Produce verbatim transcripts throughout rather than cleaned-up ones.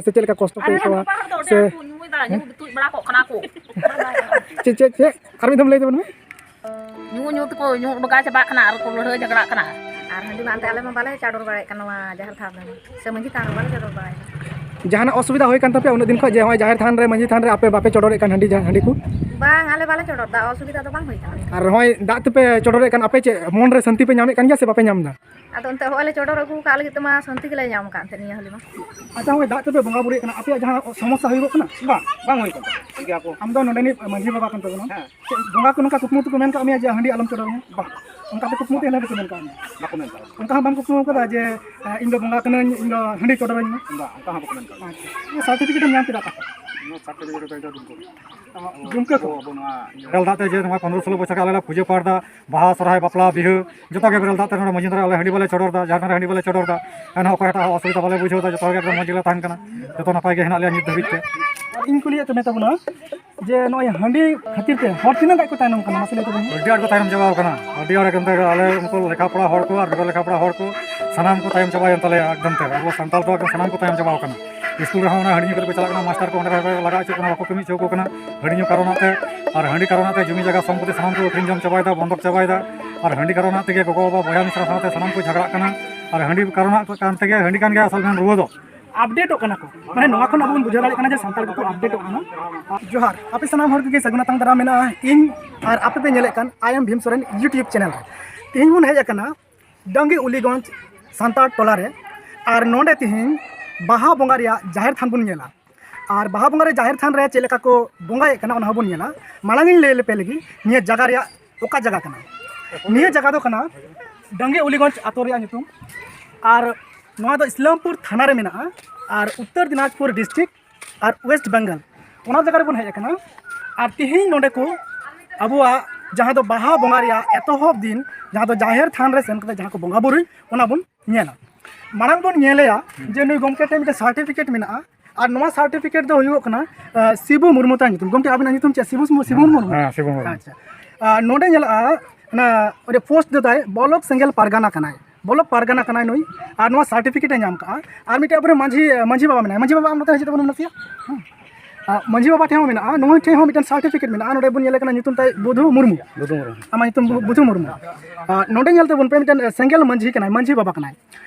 ᱥᱮ ᱪᱮᱫ ᱞᱮᱠᱟ ᱠᱚᱥᱴᱚ ᱯᱮ ᱟᱹᱭᱠᱟᱹᱣᱟ? ᱥᱮ ᱧᱩᱭ ᱫᱟ, ᱧᱩ ᱛᱩᱡ ᱵᱟᱲᱟ ᱠᱚᱜ ᱠᱟᱱᱟ ᱠᱚ᱾ ᱪᱮᱫ, ᱪᱮᱫ, ᱪᱮᱫ? ᱟᱨ ᱢᱤᱫ ᱫᱷᱟᱣ ᱞᱟᱹᱭ ᱛᱟᱵᱚᱱ ᱢᱮ᱾ ᱧᱩ ᱧᱩ ᱛᱮᱠᱚ ᱧᱩ ᱰᱷᱚᱜᱟ ᱪᱟᱵᱟᱜ ᱠᱟᱱᱟ ᱟᱨ ᱠᱚ ᱞᱟᱹᱲᱦᱟᱹᱭ ᱡᱷᱟᱜᱽᱲᱟᱜ ᱠᱟᱱᱟ᱾ ᱟᱨ ᱦᱟᱺᱰᱤ ᱢᱟ ᱮᱱᱛᱮ ᱟᱞᱮ ᱢᱟ ᱵᱟᱞᱮ ᱪᱟᱰᱚᱨ ᱵᱟᱲᱟᱭᱮᱫ ᱠᱟᱱ ᱱᱚᱣᱟ ᱡᱟᱦᱮᱨ ᱛᱷᱟᱱ ᱨᱮᱢᱟ, ᱥᱮ ᱢᱟᱺᱡᱷᱤ ᱛᱷᱟᱱ ᱨᱮ ᱵᱟᱞᱮ ᱪᱟᱰᱚᱨ ᱵᱟᱲᱟᱭᱮᱫ ᱠᱟᱱ᱾ ᱡᱟᱦᱟᱱᱟᱜ ᱚᱥᱩᱵᱤᱫᱷᱟ ᱦᱩᱭ ᱠᱟᱱ ᱛᱟᱯᱮᱭᱟ ᱩᱱᱟᱹᱜ ᱫᱤᱱ ᱠᱷᱚᱱ, ᱡᱮ ᱱᱚᱜᱼᱚᱭ ᱡᱟᱦᱮᱨ ᱛᱷᱟᱱ ᱨᱮ, ᱢᱟᱺᱡᱷᱤ ᱛᱷᱟᱱ ᱨᱮ ᱟᱯᱮ ᱵᱟᱯᱮ ᱪᱚᱰᱚᱨᱮᱫ ᱠᱟᱱ ᱦᱟᱺᱰᱤ, ᱡᱟᱦᱟᱸ ᱦᱟᱺᱰᱤ ᱠᱚ? ᱵᱟᱝ, ᱟᱞᱮ ᱵᱟᱞᱮ ᱪᱚᱰᱚᱨ ᱫᱟ, ᱚᱥᱩᱵᱤᱫᱷᱟ ᱫᱚ ᱵᱟᱝ ᱦᱩᱭ ᱠᱟᱱᱟ᱾ ᱟᱨ ᱱᱚᱜᱼᱚᱭ ᱫᱟᱜ ᱛᱮᱯᱮ ᱪᱚᱰᱚᱨᱮᱫ ᱠᱟᱱ, ᱟᱯᱮ ᱪᱮᱫ ᱢᱚᱱ ᱨᱮ ᱥᱟᱹᱱᱛᱤ ᱯᱮ ᱧᱟᱢᱮᱫ ᱠᱟᱱ ᱜᱮᱭᱟ ᱥᱮ ᱵᱟᱯᱮ ᱧᱟᱢ ᱮᱫᱟ? ᱟᱫᱚ ᱚᱱᱛᱮ ᱦᱚᱸᱜᱼᱚᱭ ᱞᱮ ᱪᱚᱰᱚᱨ ᱟᱹᱜᱩ ᱠᱟᱜ ᱞᱟᱹᱜᱤᱫ ᱛᱮᱢᱟ ᱥᱟᱹᱱᱛᱤ ᱜᱮᱞᱮ ᱧᱟᱢ ᱟᱠᱟᱫ ᱛᱟᱦᱮᱸᱫ ᱱᱤᱭᱟᱹ ᱦᱚᱞᱮ ᱢᱟ᱾ ᱟᱪᱪᱷᱟ, ᱱᱚᱜᱼᱚᱭ ᱫᱟᱜ ᱛᱮᱯᱮ ᱵᱚᱸᱜᱟ ᱵᱩᱨᱩᱭᱮᱫ ᱠᱟᱱᱟ, ᱟᱯᱮᱭᱟᱜ ᱡᱟᱦᱟᱸ ᱥᱚᱢᱚᱥᱥᱟ ᱦᱩᱭᱩᱜᱚᱜ ᱠᱟᱱᱟ? ᱵᱟᱝ, ᱵᱟᱝ ᱦᱩᱭ ᱠᱟᱱ ᱛᱟᱞᱮᱭᱟ᱾ ᱴᱷᱤᱠ ᱜᱮᱭᱟ ᱠᱚ᱾ ᱟᱢ ᱫᱚ ᱱᱚᱰᱮᱱᱤᱡ ᱢᱟᱺᱡᱷᱤ ᱵᱟᱵᱟ ᱠᱟᱱ ᱛᱟᱵᱚᱱᱟ᱾ ᱦᱮᱸ᱾ ᱪᱮᱫ ᱵᱚᱸᱜᱟ ᱠᱚ ᱱᱚᱝᱠᱟ ᱠᱩᱠᱢᱩ ᱛᱮᱠᱚ ᱢᱮᱱ ᱠᱟᱜ ᱢᱮᱭᱟ ᱡᱮ ᱦᱟᱺᱰᱤ ᱟᱞᱚᱢ ᱪᱚᱰᱚᱨ ᱢᱮ? ᱵᱟᱝ᱾ ᱚᱱᱠᱟ ᱫᱚ ᱠᱩᱠᱢᱩ ᱛᱮ ᱦᱮᱸ ᱵᱟᱠᱚ ᱢᱮᱱ ᱠᱟᱜ ᱢᱮᱭᱟ? ᱵᱟᱠᱚ ᱢᱮᱱ ᱠᱟᱜ ᱞᱮᱭᱟ᱾ ᱚᱱᱠᱟ ᱦᱚᱸ ᱵᱟᱢ ᱠᱩᱠᱢᱩ ᱠᱟᱫᱟ ᱡᱮ, ᱮ, ᱤᱧ ᱫᱚ ᱵᱚᱸᱜᱟ ᱠᱟᱹᱱᱟᱹᱧ, ᱤᱧ ᱫᱚ ᱦᱟᱺᱰᱤ ᱪᱚᱰᱚᱨᱟᱹᱧ ᱢᱮ? ᱵᱟᱝ, ᱚᱱᱠᱟ ᱦᱚᱸ ᱵᱟᱠᱚ ᱢᱮᱱ ᱠᱟᱜ ᱞᱮᱭᱟ᱾ ᱟᱪᱪᱷᱟ᱾ ᱤᱭᱟᱹ, certificate ᱮᱢ ᱧᱟᱢ ᱠᱮᱫᱟ ᱚᱠᱟ ᱠᱷᱚᱱ? ᱱᱚᱣᱟ certificate ᱫᱚ ᱮᱴᱟᱜ ᱫᱩᱢᱠᱟᱹ ᱨᱮ᱾ ᱚ, ᱫᱩᱢᱠᱟᱹ ᱠᱷᱚᱱ? ᱟᱵᱚ, ᱟᱵᱚ ᱱᱚᱣᱟ ᱤᱭᱟᱹ ᱵᱮᱨᱮᱞ ᱫᱟᱜ ᱛᱮ ᱡᱮ ᱱᱚᱣᱟ ᱯᱚᱱᱨᱚ ᱥᱳᱞᱳ ᱵᱚᱪᱷᱚᱨ ᱜᱮ ᱟᱞᱮ ᱞᱮ ᱯᱩᱡᱟᱹ ᱯᱟᱴ ᱫᱟ, ᱵᱟᱦᱟ, ᱥᱚᱨᱦᱟᱭ, ᱵᱟᱯᱞᱟ, ᱵᱤᱦᱟᱹ, ᱡᱚᱛᱚ ᱜᱮ ᱵᱮᱨᱮᱞ ᱫᱟᱜ ᱛᱮ ᱱᱚᱰᱮ ᱢᱟᱺᱡᱷᱤ ᱛᱷᱟᱱ ᱨᱮ ᱟᱞᱮ ᱦᱟᱺᱰᱤ ᱵᱟᱞᱮ ᱪᱚᱰᱚᱨ ᱫᱟ, ᱡᱟᱦᱮᱨ ᱛᱷᱟᱱ ᱨᱮ ᱦᱟᱺᱰᱤ ᱵᱟᱞᱮ ᱪᱚᱰᱚᱨ ᱫᱟ᱾ ᱮᱱᱦᱚᱸ ᱚᱠᱚᱭ ᱦᱚᱸ ᱮᱴᱟᱜ ᱚᱥᱩᱵᱤᱫᱷᱟ ᱵᱟᱞᱮ ᱵᱩᱡᱷᱟᱹᱣ ᱫᱟ, ᱡᱚᱛᱚ ᱦᱚᱲ ᱜᱮ ᱮᱠᱫᱚᱢ ᱢᱚᱡᱽ ᱜᱮᱞᱮ ᱛᱟᱦᱮᱱ ᱠᱟᱱᱟ, ᱡᱚᱛᱚ ᱱᱟᱯᱟᱭ ᱜᱮ ᱦᱮᱱᱟᱜ ᱞᱮᱭᱟ ᱱᱤᱛ ᱫᱷᱟᱹᱵᱤᱡ ᱛᱮ᱾ ᱤᱧ ᱠᱩᱞᱤᱭᱮᱫ ᱛᱟᱵᱚᱱᱟ ᱡᱮ ᱱᱚᱜᱼᱚᱭ ᱦᱟᱺᱰᱤ ᱠᱷᱟᱹᱛᱤᱨ ᱛᱮ ᱦᱚᱲ ᱛᱤᱱᱟᱹᱜ ᱜᱟᱱ ᱠᱚ ᱛᱟᱭᱱᱚᱢ ᱠᱟᱱᱟ, ᱢᱟᱥᱮ ᱞᱟᱹᱭ ᱛᱟᱵᱚᱱ ᱢᱮ᱾ ᱟᱹᱰᱤ ᱟᱸᱴ ᱠᱚ ᱛᱟᱭᱱᱚᱢ ᱪᱟᱵᱟᱣ ᱠᱟᱱᱟ, ᱟᱹᱰᱤ ᱟᱸᱴ ᱮᱠᱫᱚᱢ ᱛᱮ ᱟᱞᱮ ᱩᱱᱠᱩ ᱞᱮᱠᱷᱟ ᱯᱚᱲᱟ ᱦᱚᱲ ᱠᱚ ᱟᱨ ᱵᱮᱜᱚᱨ ᱞᱮᱠᱷᱟ ᱯᱚᱲᱟ ᱦᱚᱲ ᱠᱚ ᱥᱟᱱᱟᱢ ᱠᱚ ᱛᱟᱭᱚᱢ ᱪᱟᱵᱟᱭᱮᱱ ᱛᱟᱞᱮᱭᱟ ᱮᱠᱫᱚᱢ ᱛᱮ᱾ ᱟᱵᱚ ᱥᱟᱱᱛᱟᱲ ᱫᱚ ᱮᱠᱫᱚᱢ ᱥᱟᱱᱟᱢ ᱠᱚ ᱛᱟᱭᱚᱢ ᱪᱟᱵᱟᱣ ᱠᱟᱱᱟ᱾ ᱥᱠᱩᱞ ᱨᱮᱦᱚᱸ ᱚᱱᱟ ᱦᱟᱺᱰᱤ ᱧᱩ ᱠᱟᱛᱮ ᱠᱚ ᱪᱟᱞᱟᱜ ᱠᱟᱱᱟ, ᱢᱟᱥᱴᱟᱨ ᱠᱚ ᱚᱸᱰᱮ ᱠᱷᱚᱱ ᱠᱚ ᱞᱟᱜᱟ ᱦᱚᱪᱚᱜ ᱠᱟᱱᱟ, ᱵᱟᱠᱚ ᱠᱟᱹᱢᱤ ᱦᱚᱪᱚ ᱟᱠᱚ ᱠᱟᱱᱟ ᱦᱟᱺᱰᱤ ᱧᱩ ᱠᱟᱨᱚᱱᱟᱜ ᱛᱮ᱾ ᱟᱨ ᱦᱟᱺᱰᱤ ᱠᱟᱨᱚᱱᱟᱜ ᱛᱮ ᱡᱩᱢᱤ ᱡᱟᱭᱜᱟ ᱥᱚᱢᱯᱚᱛᱤ ᱥᱟᱱᱟᱢ ᱠᱚ ᱟᱹᱠᱷᱨᱤᱧ ᱡᱚᱢ ᱪᱟᱵᱟᱭᱮᱫᱟ, ᱵᱚᱱᱫᱚᱠ ᱪᱟᱵᱟᱭᱮᱫᱟ᱾ ᱟᱨ ᱦᱟᱺᱰᱤ ᱠᱟᱨᱚᱱᱟᱜ ᱛᱮᱜᱮ ᱜᱚᱜᱚ ᱵᱟᱵᱟ ᱵᱚᱭᱦᱟ ᱢᱤᱥᱨᱟ ᱥᱟᱶᱛᱮ ᱥᱟᱱᱟᱢ ᱠᱚ ᱡᱷᱟᱜᱽᱲᱟᱜ ᱠᱟᱱᱟ᱾ ᱟᱨ ᱦᱟᱺᱰᱤ ᱠᱟᱨᱚᱱᱟᱜ ᱠᱟᱱ ᱛᱮᱜᱮ ᱦᱟᱺᱰᱤ ᱠᱟᱱ ᱜᱮᱭᱟ ᱟᱥᱚᱞ ᱢᱮᱱ ᱨᱩᱣᱟᱹ ᱫᱚ᱾ ᱟᱯᱰᱮᱴᱚᱜ ᱠᱟᱱᱟ ᱠᱚ, ᱢᱟᱱᱮ ᱱᱚᱣᱟ ᱠᱷᱚᱱ ᱟᱵᱚ ᱵᱚᱱ ᱵᱩᱡᱷᱟᱹᱣ ᱫᱟᱲᱮᱭᱟᱜ ᱠᱟᱱᱟ ᱡᱮ ᱥᱟᱱᱛᱟᱲ ᱠᱚᱠᱚ ᱟᱯᱰᱮᱴᱚᱜ ᱠᱟᱱᱟ᱾ ᱡᱚᱦᱟᱨ, ᱟᱯᱮ ᱥᱟᱱᱟᱢ ᱦᱚᱲ ᱠᱚᱜᱮ ᱥᱟᱹᱜᱩᱱ ᱟᱛᱟᱝ ᱫᱟᱨᱟᱢ ᱢᱮᱱᱟᱜᱼᱟ ᱤᱧ ᱟᱨ ᱟᱯᱮ ᱯᱮ ᱧᱮᱞᱮᱫ ᱠᱟᱱ I am Bhim Soren YouTube channel ᱨᱮ᱾ ᱛᱮᱦᱮᱧ ᱵᱚᱱ ᱦᱮᱡ ᱟᱠᱟᱱᱟ ᱰᱟᱝᱜᱤ ᱩᱞᱤᱜᱚᱸᱡᱽ ᱥᱟᱱᱛᱟᱲ ᱴᱚᱞᱟ ᱨᱮ᱾ ᱟᱨ ᱱᱚᱰᱮ ᱛᱮᱦᱮᱧ ᱵᱟᱦᱟ ᱵᱚᱸᱜᱟ ᱨᱮᱭᱟᱜ ᱡᱟᱦᱮᱨ ᱛᱷᱟᱱ ᱵᱚᱱ ᱧᱮᱞᱟ᱾ ᱟᱨ ᱵᱟᱦᱟ ᱵᱚᱸᱜᱟ ᱨᱮ ᱡᱟᱦᱮᱨ ᱛᱷᱟᱱ ᱨᱮ ᱪᱮᱫ ᱞᱮᱠᱟ ᱠᱚ ᱵᱚᱸᱜᱟᱭᱮᱫ ᱠᱟᱱᱟ, ᱚᱱᱟ ᱦᱚᱸᱵᱚᱱ ᱧᱮᱞᱟ᱾ ᱢᱟᱲᱟᱝ ᱤᱧ ᱞᱟᱹᱭ ᱞᱮᱯᱮ ᱞᱟᱹᱜᱤᱫ ᱱᱤᱭᱟᱹ ᱡᱟᱭᱜᱟ ᱨᱮᱭᱟᱜ ᱚᱠᱟ ᱡᱟᱭᱜᱟ ᱠᱟᱱᱟ᱾ ᱱᱤᱭᱟᱹ ᱡᱟᱭᱜᱟ ᱫᱚ ᱠᱟᱱᱟ ᱰᱟᱝᱜᱤ ᱩᱞᱤᱜᱚᱸᱡᱽ ᱟᱛᱳ ᱨᱮᱭᱟᱜ ᱧᱩᱛᱩᱢ᱾ ᱟᱨ ᱱᱚᱣᱟ ᱫᱚ ᱤᱥᱞᱟᱢᱯᱩᱨ ᱛᱷᱟᱱᱟ ᱨᱮ ᱢᱮᱱᱟᱜᱼᱟ᱾ ᱟᱨ ᱩᱛᱛᱚᱨ ᱫᱤᱱᱟᱡᱽᱯᱩᱨ ᱰᱤᱥᱴᱨᱤᱠᱴ ᱟᱨ ᱳᱭᱮᱥᱴ ᱵᱮᱝᱜᱚᱞ, ᱚᱱᱟ ᱡᱟᱭᱜᱟ ᱨᱮᱵᱚᱱ ᱦᱮᱡ ᱟᱠᱟᱱᱟ᱾ ᱟᱨ ᱛᱮᱦᱮᱧ ᱱᱚᱰᱮ ᱠᱚ ᱟᱵᱚᱣᱟᱜ ᱡᱟᱦᱟᱸ ᱫᱚ ᱵᱟᱦᱟ ᱵᱚᱸᱜᱟ ᱨᱮᱭᱟᱜ ᱮᱛᱚᱦᱚᱵ ᱫᱤᱱ, ᱡᱟᱦᱟᱸ ᱫᱚ ᱡᱟᱦᱮᱨ ᱛᱷᱟᱱ ᱨᱮ ᱥᱮᱱ ᱠᱟᱛᱮ ᱡᱟᱦᱟᱸ ᱠᱚ ᱵᱚᱸᱜᱟ ᱵᱩᱨᱩᱭ, ᱚᱱᱟ ᱵᱚᱱ ᱧᱮᱞᱟ᱾ ᱢᱟᱲᱟᱝ ᱵᱚᱱ ᱧᱮᱞᱮᱭᱟ ᱡᱮ ᱱᱩᱭ ᱜᱚᱢᱠᱮ ᱴᱷᱮᱱ ᱢᱤᱫᱴᱮᱱ ᱥᱟᱨᱴᱤᱯᱷᱤᱠᱮᱴ ᱢᱮᱱᱟᱜᱼᱟ᱾ ᱟᱨ ᱱᱚᱣᱟ ᱥᱟᱨᱴᱤᱯᱷᱤᱠᱮᱴ ᱫᱚ ᱦᱩᱭᱩᱜ ᱠᱟᱱᱟ, ᱟᱸ, ᱥᱤᱵᱩ ᱢᱩᱨᱢᱩ ᱛᱟᱭ ᱧᱩᱛᱩᱢ᱾ ᱜᱚᱢᱠᱮ, ᱟᱵᱤᱱᱟᱜ ᱧᱩᱛᱩᱢ ᱪᱮᱫ? ᱥᱤᱵᱩ, ᱥᱤᱵᱩ ᱢᱩᱨᱢᱩ? ᱦᱮᱸ, ᱥᱤᱵᱩ ᱢᱩᱨᱢᱩ᱾ ᱟᱪᱪᱷᱟ᱾ ᱟᱨ ᱱᱚᱰᱮ ᱧᱮᱞᱚᱜᱼᱟ, ᱚᱱᱟ, ᱚᱸᱰᱮ ᱯᱳᱥᱴ ᱫᱚ ᱛᱟᱭ ᱵᱚᱞᱚᱠ ᱥᱮᱸᱜᱮᱞ ᱯᱟᱨᱜᱟᱱᱟ ᱠᱟᱱᱟᱭ᱾ ᱵᱞᱚᱠ ᱯᱟᱨᱜᱟᱱᱟ ᱠᱟᱱᱟᱭ ᱱᱩᱭ, ᱟᱨ ᱱᱚᱣᱟ ᱥᱟᱨᱴᱤᱯᱷᱤᱠᱮᱴ ᱮ ᱧᱟᱢ ᱠᱟᱜᱼᱟ᱾ ᱟᱨ ᱢᱤᱫᱴᱮᱱ ᱟᱵᱚᱨᱮᱱ ᱢᱟᱹᱡᱷᱤ, ᱢᱟᱹᱡᱷᱤ ᱵᱟᱵᱟ ᱢᱮᱱᱟᱭᱟ, ᱢᱟᱹᱡᱷᱤ ᱵᱟᱵᱟ ᱟᱢ ᱱᱚᱛᱮ ᱦᱤᱡᱩᱜ ᱛᱟᱵᱚᱱ ᱢᱮ ᱱᱟᱥᱮᱭᱟᱜ᱾ ᱦᱮᱸ᱾ ᱟᱨ ᱢᱟᱹᱡᱷᱤ ᱵᱟᱵᱟ ᱴᱷᱮᱱ ᱦᱚᱸ ᱢᱮᱱᱟᱜᱼᱟ, ᱱᱩᱭ ᱴᱷᱮᱱ ᱦᱚᱸ ᱢᱤᱫᱴᱮᱱ ᱥᱟᱨᱴᱤᱯᱷᱤᱠᱮᱴ ᱢᱮᱱᱟᱜᱼᱟ᱾ ᱱᱚᱰᱮ ᱵᱚᱱ ᱧᱮᱞᱮ ᱠᱟᱱᱟ, ᱧᱩᱛᱩᱢ ᱛᱟᱭ ᱵᱩᱫᱷᱩ ᱢᱩᱨᱢᱩ᱾ ᱵᱩᱫᱷᱩ ᱢᱩᱨᱢᱩ᱾ ᱟᱢᱟᱜ ᱧᱩᱛᱩᱢ ᱵᱩ-, ᱵᱩᱫᱷᱩ ᱢᱩᱨᱢᱩ᱾ ᱟᱨ ᱱᱚᱰᱮ ᱧᱮᱞ ᱛᱟᱵᱚᱱ ᱯᱮ, ᱢᱤᱫᱴᱮᱱ ᱥᱮᱸᱜᱮᱞ ᱢᱟᱹᱡᱷᱤ ᱠᱟᱱᱟᱭ, ᱢᱟᱹᱡᱷᱤ ᱵᱟᱵᱟ ᱠᱟᱱᱟᱭ᱾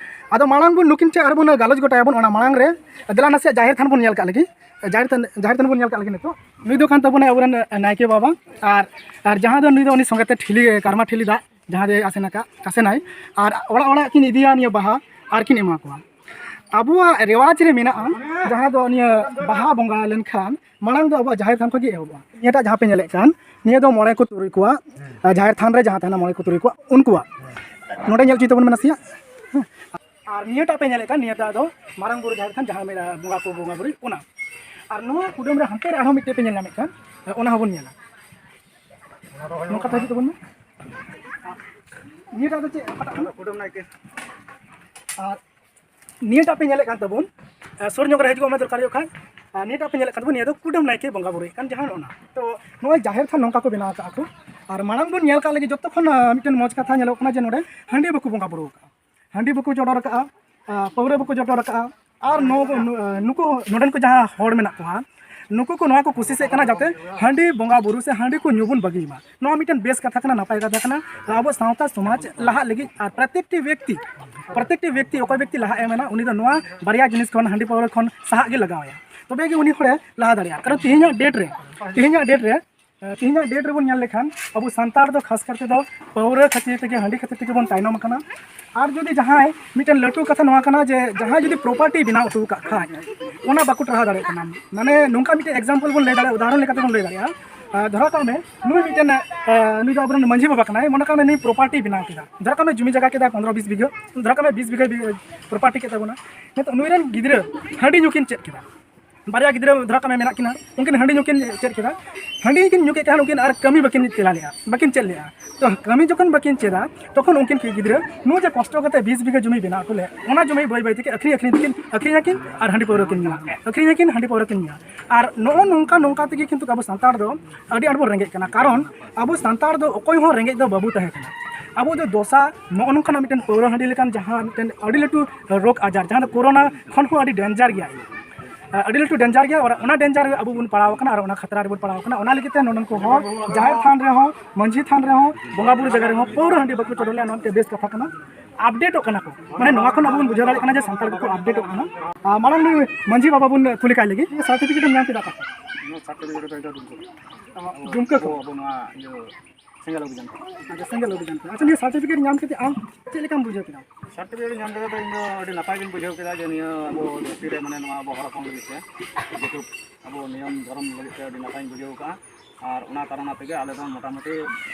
ᱟᱫᱚ ᱢᱟᱲᱟᱝ ᱵᱚᱱ ᱱᱩᱠᱤᱱ ᱴᱷᱮᱱ ᱟᱨᱵᱚᱱ ᱜᱟᱞᱚᱪ ᱜᱚᱴᱟᱭᱟᱵᱚᱱ ᱚᱱᱟ ᱢᱟᱲᱟᱝ ᱨᱮ᱾ ᱫᱮᱞᱟ ᱱᱟᱥᱮᱭᱟᱜ ᱡᱟᱦᱮᱨ ᱛᱷᱟᱱ ᱵᱚᱱ ᱧᱮᱞ ᱠᱟᱜ ᱞᱮᱜᱮ᱾ ᱡᱟᱦᱮᱨ ᱛᱷᱟᱱ, ᱡᱟᱦᱮᱨ ᱛᱷᱟᱱ ᱵᱚᱱ ᱧᱮᱞ ᱠᱟᱜ ᱞᱮᱜᱮ ᱱᱤᱛᱚᱜ᱾ ᱱᱩᱭ ᱫᱚ ᱠᱟᱱ ᱛᱟᱵᱚᱱᱟᱭ ᱟᱵᱚᱨᱮᱱ ᱱᱟᱭᱠᱮ ᱵᱟᱵᱟ᱾ ᱟᱨ, ᱟᱨ ᱡᱟᱦᱟᱸ ᱫᱚ ᱱᱩᱭ ᱫᱚ ᱩᱱᱤ ᱥᱚᱸᱜᱮ ᱛᱮ ᱴᱷᱤᱞᱤ, ᱠᱟᱨᱢᱟ ᱴᱷᱤᱞᱤ ᱫᱟᱜ ᱡᱟᱦᱟᱸ ᱫᱚᱭ ᱟᱥᱮᱱ ᱟᱠᱟᱫ, ᱟᱥᱮᱱᱟᱭ᱾ ᱟᱨ ᱚᱲᱟᱜ ᱚᱲᱟᱜ ᱠᱤᱱ ᱤᱫᱤᱭᱟ ᱱᱤᱭᱟᱹ ᱵᱟᱦᱟ ᱟᱨ ᱠᱤᱱ ᱮᱢᱟ ᱠᱚᱣᱟ᱾ ᱟᱵᱚᱣᱟᱜ ᱨᱮᱣᱟᱡᱽ ᱨᱮ ᱢᱮᱱᱟᱜᱼᱟ, ᱡᱟᱦᱟᱸ ᱫᱚ ᱱᱤᱭᱟᱹ ᱵᱟᱦᱟ ᱵᱚᱸᱜᱟ ᱞᱮᱱᱠᱷᱟᱱ ᱢᱟᱲᱟᱝ ᱫᱚ ᱟᱵᱚᱣᱟᱜ ᱡᱟᱦᱮᱨ ᱛᱷᱟᱱ ᱠᱷᱚᱱ ᱜᱮ ᱮᱦᱚᱵᱚᱜᱼᱟ᱾ ᱱᱤᱭᱟᱹᱴᱟᱜ ᱡᱟᱦᱟᱸ ᱯᱮ ᱧᱮᱞᱮᱫ ᱠᱟᱱ, ᱱᱤᱭᱟᱹ ᱫᱚ ᱢᱚᱬᱮ ᱠᱚ ᱛᱩᱨᱩᱭ ᱠᱚᱣᱟᱜ, ᱟᱨ ᱡᱟᱦᱮᱨ ᱛᱷᱟᱱ ᱨᱮ ᱡᱟᱦᱟᱸ ᱛᱟᱦᱮᱱᱟ ᱢᱚᱬᱮ ᱠᱚ ᱛᱩᱨᱩᱭ ᱠᱚᱣᱟᱜ, ᱩᱱᱠᱩᱣᱟᱜ᱾ ᱱᱚᱰᱮ ᱧᱮᱞ ᱦᱚᱪᱚᱭ ᱛᱟᱵᱚᱱ ᱢᱮ ᱱᱟᱥᱮᱭᱟᱜ᱾ ᱦᱮᱸ᱾ ᱟᱨ ᱱᱤᱭᱟᱹᱴᱟᱜ ᱯᱮ ᱧᱮᱞᱮᱫ ᱠᱟᱱ, ᱱᱤᱭᱟᱹᱴᱟᱜ ᱫᱚ ᱢᱟᱨᱟᱝ ᱵᱩᱨᱩ ᱡᱟᱦᱮᱨ ᱛᱷᱟᱱ, ᱡᱟᱦᱟᱸ ᱢᱮᱱᱟᱜᱼᱟ, ᱵᱚᱸᱜᱟ ᱠᱚ ᱵᱚᱸᱜᱟ ᱵᱩᱨᱩᱭ ᱚᱱᱟ᱾ ᱟᱨ ᱱᱚᱣᱟ ᱠᱩᱰᱟᱹᱢ ᱨᱮ ᱦᱟᱱᱛᱮ ᱨᱮ ᱟᱨᱦᱚᱸ ᱢᱤᱫᱴᱮᱡ ᱯᱮ ᱧᱮᱞ ᱧᱟᱢᱮᱫ ᱠᱟᱱ, ᱚᱱᱟ ᱦᱚᱸᱵᱚᱱ ᱧᱮᱞᱟ᱾ ᱱᱚᱝᱠᱟ ᱛᱮ ᱦᱤᱡᱩᱜ ᱛᱟᱵᱚᱱ ᱢᱮ᱾ ᱱᱤᱭᱟᱹᱴᱟᱜ ᱫᱚ ᱪᱮᱫ ᱚᱠᱟᱴᱟᱜ ᱠᱟᱱᱟ? ᱠᱩᱰᱟᱹᱢ ᱱᱟᱭᱠᱮ᱾ ᱟᱨ ᱱᱤᱭᱟᱹᱴᱟᱜ ᱯᱮ ᱧᱮᱞᱮᱫ ᱠᱟᱱ ᱛᱟᱵᱚᱱ, ᱟᱨ ᱥᱩᱨ ᱧᱚᱜ ᱨᱮ ᱦᱤᱡᱩᱜ ᱢᱮ ᱫᱚᱨᱠᱟᱨ ᱦᱩᱭᱩᱜ ᱠᱷᱟᱱ᱾ ᱟᱨ ᱱᱤᱭᱟᱹᱴᱟᱜ ᱯᱮ ᱧᱮᱞᱮᱫ ᱠᱟᱱ ᱛᱟᱵᱚᱱ, ᱱᱤᱭᱟᱹ ᱫᱚ ᱠᱩᱰᱟᱹᱢ ᱱᱟᱭᱠᱮ ᱵᱚᱸᱜᱟ ᱵᱩᱨᱩᱭᱮᱫ ᱠᱟᱱ ᱡᱟᱦᱟᱸ ᱱᱚᱜᱼᱚ ᱱᱟ᱾ ᱛᱚ ᱱᱚᱜᱼᱚᱭ ᱡᱟᱦᱮᱨ ᱛᱷᱟᱱ ᱱᱚᱝᱠᱟ ᱠᱚ ᱵᱮᱱᱟᱣ ᱟᱠᱟᱫᱼᱟ ᱠᱚ᱾ ᱟᱨ ᱢᱟᱲᱟᱝ ᱵᱚᱱ ᱧᱮᱞ ᱠᱟᱜ ᱞᱟᱹᱜᱤᱫ ᱡᱚᱛᱚ ᱠᱷᱚᱱ, ᱟᱨ, ᱢᱤᱫᱴᱮᱱ ᱢᱚᱡᱽ ᱠᱟᱛᱷᱟ ᱧᱮᱞᱚᱜ ᱠᱟᱱᱟ ᱡᱮ ᱱᱚᱰᱮ ᱦᱟᱺᱰᱤ ᱵᱟᱠᱚ ᱵᱚᱸᱜᱟ ᱵᱩᱨᱩ ᱟᱠᱟᱫᱼᱟ᱾ ᱦᱟᱺᱰᱤ ᱵᱟᱠᱚ ᱪᱚᱰᱚᱨ ᱟᱠᱟᱫᱼᱟ, ᱟᱨ ᱱᱚᱣᱟ ᱠᱚ, ᱱᱩ-, ᱱᱩᱠᱩ ᱱᱚᱰᱮᱱ ᱠᱚ ᱡᱟᱦᱟᱸ ᱦᱚᱲ ᱢᱮᱱᱟᱜ ᱠᱚᱣᱟ, ᱱᱩᱠᱩ ᱠᱚ ᱱᱚᱣᱟ ᱠᱚ ᱠᱩᱥᱤᱥᱮᱫ ᱠᱟᱱᱟ ᱡᱟᱛᱮ ᱦᱟᱺᱰᱤ ᱵᱚᱸᱜᱟ ᱵᱩᱨᱩ ᱥᱮ ᱦᱟᱺᱰᱤ ᱠᱚ ᱧᱩ ᱵᱚᱱ ᱵᱟᱹᱜᱤᱭ ᱢᱟ᱾ ᱱᱚᱣᱟ ᱢᱤᱫᱴᱮᱱ ᱵᱮᱥ ᱠᱟᱛᱷᱟ ᱠᱟᱱᱟ, ᱱᱟᱯᱟᱭ ᱠᱟᱛᱷᱟ ᱠᱟᱱᱟ᱾ ᱟᱵᱚ ᱥᱟᱶᱛᱟ ᱥᱚᱢᱟᱡᱽ ᱞᱟᱦᱟᱜ ᱞᱟᱹᱜᱤᱫ ᱟᱨ ᱯᱨᱚᱛᱮᱠᱴᱤ ᱵᱮᱠᱛᱤ, ᱯᱨᱚᱛᱮᱠᱴᱤ ᱵᱮᱠᱛᱤ, ᱚᱠᱚᱭ ᱵᱮᱠᱛᱤ ᱞᱟᱦᱟᱜ ᱮ ᱢᱮᱱᱟ, ᱩᱱᱤ ᱫᱚ ᱱᱚᱣᱟ ᱵᱟᱨᱭᱟ ᱡᱤᱱᱤᱥ ᱠᱷᱚᱱ, ᱦᱟᱺᱰᱤ ᱯᱟᱹᱣᱨᱟᱹ ᱠᱷᱚᱱ ᱥᱟᱦᱟᱜ ᱜᱮ ᱞᱟᱜᱟᱣ ᱟᱭᱟ, ᱛᱚᱵᱮ ᱜᱮ ᱩᱱᱤ ᱦᱚᱲᱮ ᱞᱟᱦᱟ ᱫᱟᱲᱮᱭᱟᱜᱼᱟ᱾ ᱠᱟᱨᱚᱱ ᱛᱮᱦᱮᱧᱟᱜ ᱰᱮᱴ ᱨᱮ, ᱛᱮᱦᱮᱧᱟᱜ ᱰᱮᱴ ᱨᱮ, ᱛᱮᱦᱮᱧᱟᱜ ᱰᱮᱴ ᱨᱮᱵᱚᱱ ᱧᱮᱞ ᱞᱮᱠᱷᱟᱱ ᱟᱵᱚ ᱥᱟᱱᱛᱟᱲ ᱫᱚ ᱠᱷᱟᱥ ᱠᱟᱨᱛᱮ ᱫᱚ ᱯᱟᱹᱣᱨᱟᱹ ᱠᱷᱟᱹᱛᱤᱨ ᱛᱮᱜᱮ, ᱦᱟᱺᱰᱤ ᱠᱷᱟᱹᱛᱤᱨ ᱛᱮᱜᱮ ᱵᱚᱱ ᱛᱟᱭᱱᱚᱢ ᱟᱠᱟᱱᱟ᱾ ᱟᱨ ᱡᱩᱫᱤ ᱡᱟᱦᱟᱸᱭ, ᱢᱤᱫᱴᱮᱱ ᱞᱟᱹᱴᱩ ᱠᱟᱛᱷᱟ ᱱᱚᱣᱟ ᱠᱟᱱᱟ ᱡᱮ ᱡᱟᱦᱟᱸᱭ ᱡᱩᱫᱤ ᱯᱨᱚᱯᱟᱨᱴᱤ ᱵᱮᱱᱟᱣ ᱦᱚᱴᱚ ᱟᱠᱟᱫ ᱠᱷᱟᱡ, ᱚᱱᱟ ᱵᱟᱠᱚ ᱴᱟᱨᱦᱟᱣ ᱫᱟᱲᱮᱭᱟᱜ ᱠᱟᱱᱟ᱾ ᱢᱟᱱᱮ ᱱᱚᱝᱠᱟ ᱢᱤᱫᱴᱮᱱ ᱮᱠᱡᱟᱢᱯᱚᱞ ᱵᱚᱱ ᱞᱟᱹᱭ ᱫᱟᱲᱮᱭᱟᱜᱼᱟ, ᱩᱫᱟᱦᱚᱨᱚᱱ ᱞᱮᱠᱟᱛᱮ ᱵᱚᱱ ᱞᱟᱹᱭ ᱫᱟᱲᱮᱭᱟᱜᱼᱟ᱾ ᱟᱨ ᱫᱷᱚᱨᱟᱣ ᱠᱟᱜ ᱢᱮ, ᱱᱩᱭ ᱢᱤᱫᱴᱮᱱ, ᱟᱨ, ᱱᱩᱭ ᱫᱚ ᱟᱵᱚᱨᱮᱱ ᱢᱟᱹᱡᱷᱤ ᱵᱟᱵᱟ ᱠᱟᱱᱟᱭ, ᱢᱚᱱᱮ ᱠᱟᱜ ᱢᱮ ᱱᱩᱭ ᱯᱨᱚᱯᱟᱨᱴᱤ ᱵᱮᱱᱟᱣ ᱠᱮᱫᱟ, ᱫᱷᱚᱨᱟᱣ ᱠᱟᱜ ᱢᱮ ᱡᱩᱢᱤ ᱡᱟᱭᱜᱟ ᱠᱮᱫᱟ ᱯᱚᱱᱨᱚ ᱵᱤᱥ ᱵᱤᱜᱷᱟᱹ, ᱫᱷᱚᱨᱟᱣ ᱠᱟᱜ ᱢᱮ ᱵᱤᱥ ᱵᱤᱜᱷᱟᱹ ᱯᱨᱚᱯᱟᱨᱴᱤ ᱠᱮᱫ ᱛᱟᱵᱚᱱᱟ᱾ ᱱᱤᱛᱚᱜ ᱱᱩᱭ ᱨᱮᱱ ᱜᱤᱫᱽᱨᱟᱹ ᱦᱟᱺᱰᱤ ᱧᱩ ᱠᱤᱱ ᱪᱮᱫ ᱠᱮᱫᱟ, ᱵᱟᱨᱭᱟ ᱜᱤᱫᱽᱨᱟᱹ ᱫᱷᱚᱨᱟᱣ ᱠᱟᱜ ᱢᱮ ᱢᱮᱱᱟᱜ ᱠᱤᱱᱟ, ᱩᱱᱠᱤᱱ ᱦᱟᱺᱰᱤ ᱧᱩ ᱠᱤᱱ ᱪᱮᱫ ᱠᱮᱫᱟ᱾ ᱦᱟᱺᱰᱤ ᱠᱤᱱ ᱧᱩ ᱠᱮᱫ ᱠᱷᱟᱱ ᱩᱱᱠᱤᱱ ᱟᱨ ᱠᱟᱹᱢᱤ ᱵᱟᱹᱠᱤᱱ ᱪᱮᱫ ᱞᱮᱫᱼᱟ, ᱵᱟᱹᱠᱤᱱ ᱪᱮᱫ ᱞᱮᱫᱼᱟ᱾ ᱛᱚ ᱠᱟᱹᱢᱤ ᱡᱚᱠᱷᱚᱱ ᱵᱟᱹᱠᱤᱱ ᱪᱮᱫᱟ, ᱛᱚᱠᱷᱚᱱ ᱩᱱᱠᱤᱱ ᱜᱤᱫᱽᱨᱟᱹ ᱱᱩᱭ ᱡᱮ ᱠᱚᱥᱴᱚ ᱠᱟᱛᱮ ᱵᱤᱥ ᱵᱤᱜᱷᱟᱹ ᱡᱩᱢᱤ ᱵᱮᱱᱟᱣ ᱦᱚᱴᱚ ᱞᱮᱫ, ᱚᱱᱟ ᱡᱩᱢᱤ ᱵᱟᱹᱭ ᱵᱟᱹᱭ ᱛᱮᱠᱤᱱ ᱟᱹᱠᱷᱨᱤᱧ ᱟᱹᱠᱷᱨᱤᱧ ᱛᱮᱠᱤᱱ ᱟᱹᱠᱷᱨᱤᱧ ᱟᱹᱠᱤᱱ ᱟᱨ ᱦᱟᱺᱰᱤ ᱯᱟᱹᱣᱨᱟᱹ ᱠᱤᱱ ᱧᱩᱭᱟ, ᱟᱹᱠᱷᱨᱤᱧ ᱟᱹᱠᱤᱱ ᱦᱟᱺᱰᱤ ᱯᱟᱹᱣᱨᱟᱹ ᱠᱤᱱ ᱧᱩᱭᱟ᱾ ᱟᱨ ᱱᱚᱜᱼᱚ ᱱᱚᱝᱠᱟ ᱱᱚᱝᱠᱟ ᱛᱮᱜᱮ ᱠᱤᱱᱛᱩ ᱟᱵᱚ ᱥᱟᱱᱛᱟᱲ ᱫᱚ ᱟᱹᱰᱤ ᱟᱸᱴ ᱵᱚᱱ ᱨᱮᱸᱜᱮᱡ ᱠᱟᱱᱟ᱾ ᱠᱟᱨᱚᱱ ᱟᱵᱚ ᱥᱟᱱᱛᱟᱲ ᱫᱚ ᱚᱠᱚᱭ ᱦᱚᱸ ᱨᱮᱸᱜᱮᱡ ᱫᱚ ᱵᱟᱵᱚ ᱛᱟᱦᱮᱸ ᱠᱟᱱᱟ᱾ ᱟᱵᱚ ᱫᱚ ᱫᱚᱥᱟ ᱱᱚᱜᱼᱚ ᱱᱚᱝᱠᱟᱱᱟᱜ ᱢᱤᱫᱴᱮᱱ ᱯᱟᱹᱣᱨᱟᱹ ᱦᱟᱺᱰᱤ ᱞᱮᱠᱟᱱ ᱡᱟᱦᱟᱸ ᱢᱤᱫᱴᱮᱱ ᱟᱹᱰᱤ ᱞᱟᱹᱴᱩ ᱨᱳᱜᱽ ᱟᱡᱟᱨ, ᱡᱟᱦᱟᱸ ᱫᱚ ᱠᱳᱨᱳᱱᱟ ᱠᱷᱚᱱ ᱦᱚᱸ ᱟᱹᱰᱤ ᱰᱮᱧᱡᱟᱨ ᱜᱮᱭᱟ, ᱟᱹᱰᱤ ᱞᱟᱹᱴᱩ ᱰᱮᱧᱡᱟᱨ ᱜᱮᱭᱟ, ᱚᱱᱟ, ᱚᱱᱟ ᱰᱮᱧᱡᱟᱨ ᱨᱮ ᱟᱵᱚ ᱵᱚᱱ ᱯᱟᱲᱟᱣ ᱟᱠᱟᱱᱟ ᱟᱨ ᱚᱱᱟ ᱠᱷᱟᱛᱨᱟ ᱨᱮᱵᱚᱱ ᱯᱟᱲᱟᱣ ᱟᱠᱟᱱᱟ᱾ ᱚᱱᱟ ᱞᱟᱹᱜᱤᱫ ᱛᱮ ᱱᱚᱰᱮᱱ ᱠᱚ ᱦᱚᱲ ᱡᱟᱦᱮᱨ ᱛᱷᱟᱱ ᱨᱮᱦᱚᱸ, ᱢᱟᱹᱡᱷᱤ ᱛᱷᱟᱱ ᱨᱮᱦᱚᱸ, ᱵᱚᱸᱜᱟ ᱵᱩᱨᱩ ᱡᱟᱭᱜᱟ ᱨᱮᱦᱚᱸ ᱯᱟᱹᱣᱨᱟᱹ ᱦᱟᱺᱰᱤ ᱵᱟᱠᱚ ᱪᱚᱰᱚᱨ ᱞᱮᱫᱼᱟ, ᱱᱚᱣᱟ ᱢᱤᱫᱴᱮᱱ ᱵᱮᱥ ᱠᱟᱛᱷᱟ ᱠᱟᱱᱟ᱾ ᱟᱯᱰᱮᱴᱚᱜ ᱠᱟᱱᱟ ᱠᱚ, ᱢᱟᱱᱮ ᱱᱚᱣᱟ ᱠᱷᱚᱱ ᱟᱵᱚ ᱵᱚᱱ ᱵᱩᱡᱷᱟᱹᱣ ᱫᱟᱲᱮᱭᱟᱜ ᱠᱟᱱᱟ ᱡᱮ ᱥᱟᱱᱛᱟᱲ ᱠᱚᱠᱚ ᱟᱯᱰᱮᱴᱚᱜ ᱠᱟᱱᱟ᱾ ᱟᱨ ᱢᱟᱲᱟᱝ ᱱᱩᱭ ᱢᱟᱹᱡᱷᱤ ᱵᱟᱵᱟ ᱵᱚᱱ ᱠᱩᱞᱤ ᱠᱟᱭ ᱞᱮᱜᱮ, ᱥᱟᱨᱴᱤᱯᱷᱤᱠᱮᱴ ᱮᱢ ᱧᱟᱢ ᱠᱮᱫᱟ ᱚᱠᱟ ᱠᱷᱚᱱ? ᱱᱚᱣᱟ ᱥᱟᱨᱴᱤᱯᱷᱤᱠᱮᱴ ᱫᱚ ᱤᱧ ᱫᱚ ᱫᱩᱢᱠᱟᱹ ᱠᱷᱚᱱ᱾ ᱫᱩᱢᱠᱟᱹ ᱠᱷᱚᱱ᱾ ᱟᱵᱚ ᱱᱚᱣᱟ ᱤᱭᱟᱹ ᱥᱮᱸᱜᱮᱞ ᱚᱵᱷᱤᱡᱟᱱ ᱠᱷᱚᱱ᱾ ᱟᱪᱪᱷᱟ, ᱥᱮᱸᱜᱮᱞ ᱚᱵᱷᱤᱡᱟᱱ ᱠᱷᱚᱱ᱾ ᱟᱪᱪᱷᱟ, ᱱᱤᱭᱟᱹ ᱥᱟᱨᱴᱤᱯᱷᱤᱠᱮᱴ ᱧᱟᱢ ᱠᱟᱛᱮ ᱟᱢ ᱪᱮᱫ ᱞᱮᱠᱟᱢ ᱵᱩᱡᱷᱟᱹᱣ ᱠᱮᱫᱟ? ᱥᱟᱨᱴᱤᱯᱷᱤᱠᱮᱴ ᱧᱟᱢ ᱠᱟᱛᱮ ᱫᱚ ᱤᱧ ᱫᱚ ᱟᱹᱰᱤ ᱱᱟᱯᱟᱭ ᱜᱤᱧ ᱵᱩᱡᱷᱟᱹᱣ ᱠᱮᱫᱟ ᱡᱮ ᱱᱤᱭᱟᱹ ᱟᱵᱚ ᱫᱷᱟᱹᱨᱛᱤ ᱨᱮ, ᱢᱟᱱᱮ ᱱᱚᱣᱟ ᱟᱵᱚ ᱦᱚᱲ ᱦᱚᱯᱚᱱ ᱞᱟᱹᱜᱤᱫ ᱛᱮ, ᱡᱮᱦᱮᱛᱩ ᱟᱵᱚ ᱱᱤᱭᱚᱢ ᱫᱷᱚᱨᱚᱢ ᱞᱟᱹᱜᱤᱫ ᱛᱮ ᱟᱹᱰᱤ ᱱᱟᱯᱟᱭᱤᱧ ᱵᱩᱡᱷᱟᱹᱣ ᱠᱟᱜᱼᱟ᱾ ᱟᱨ ᱚᱱᱟ ᱠᱟᱨᱚᱱ ᱛᱮᱜᱮ ᱟᱞᱮ ᱫᱚ ᱢᱚᱴᱟᱢᱩᱴᱤ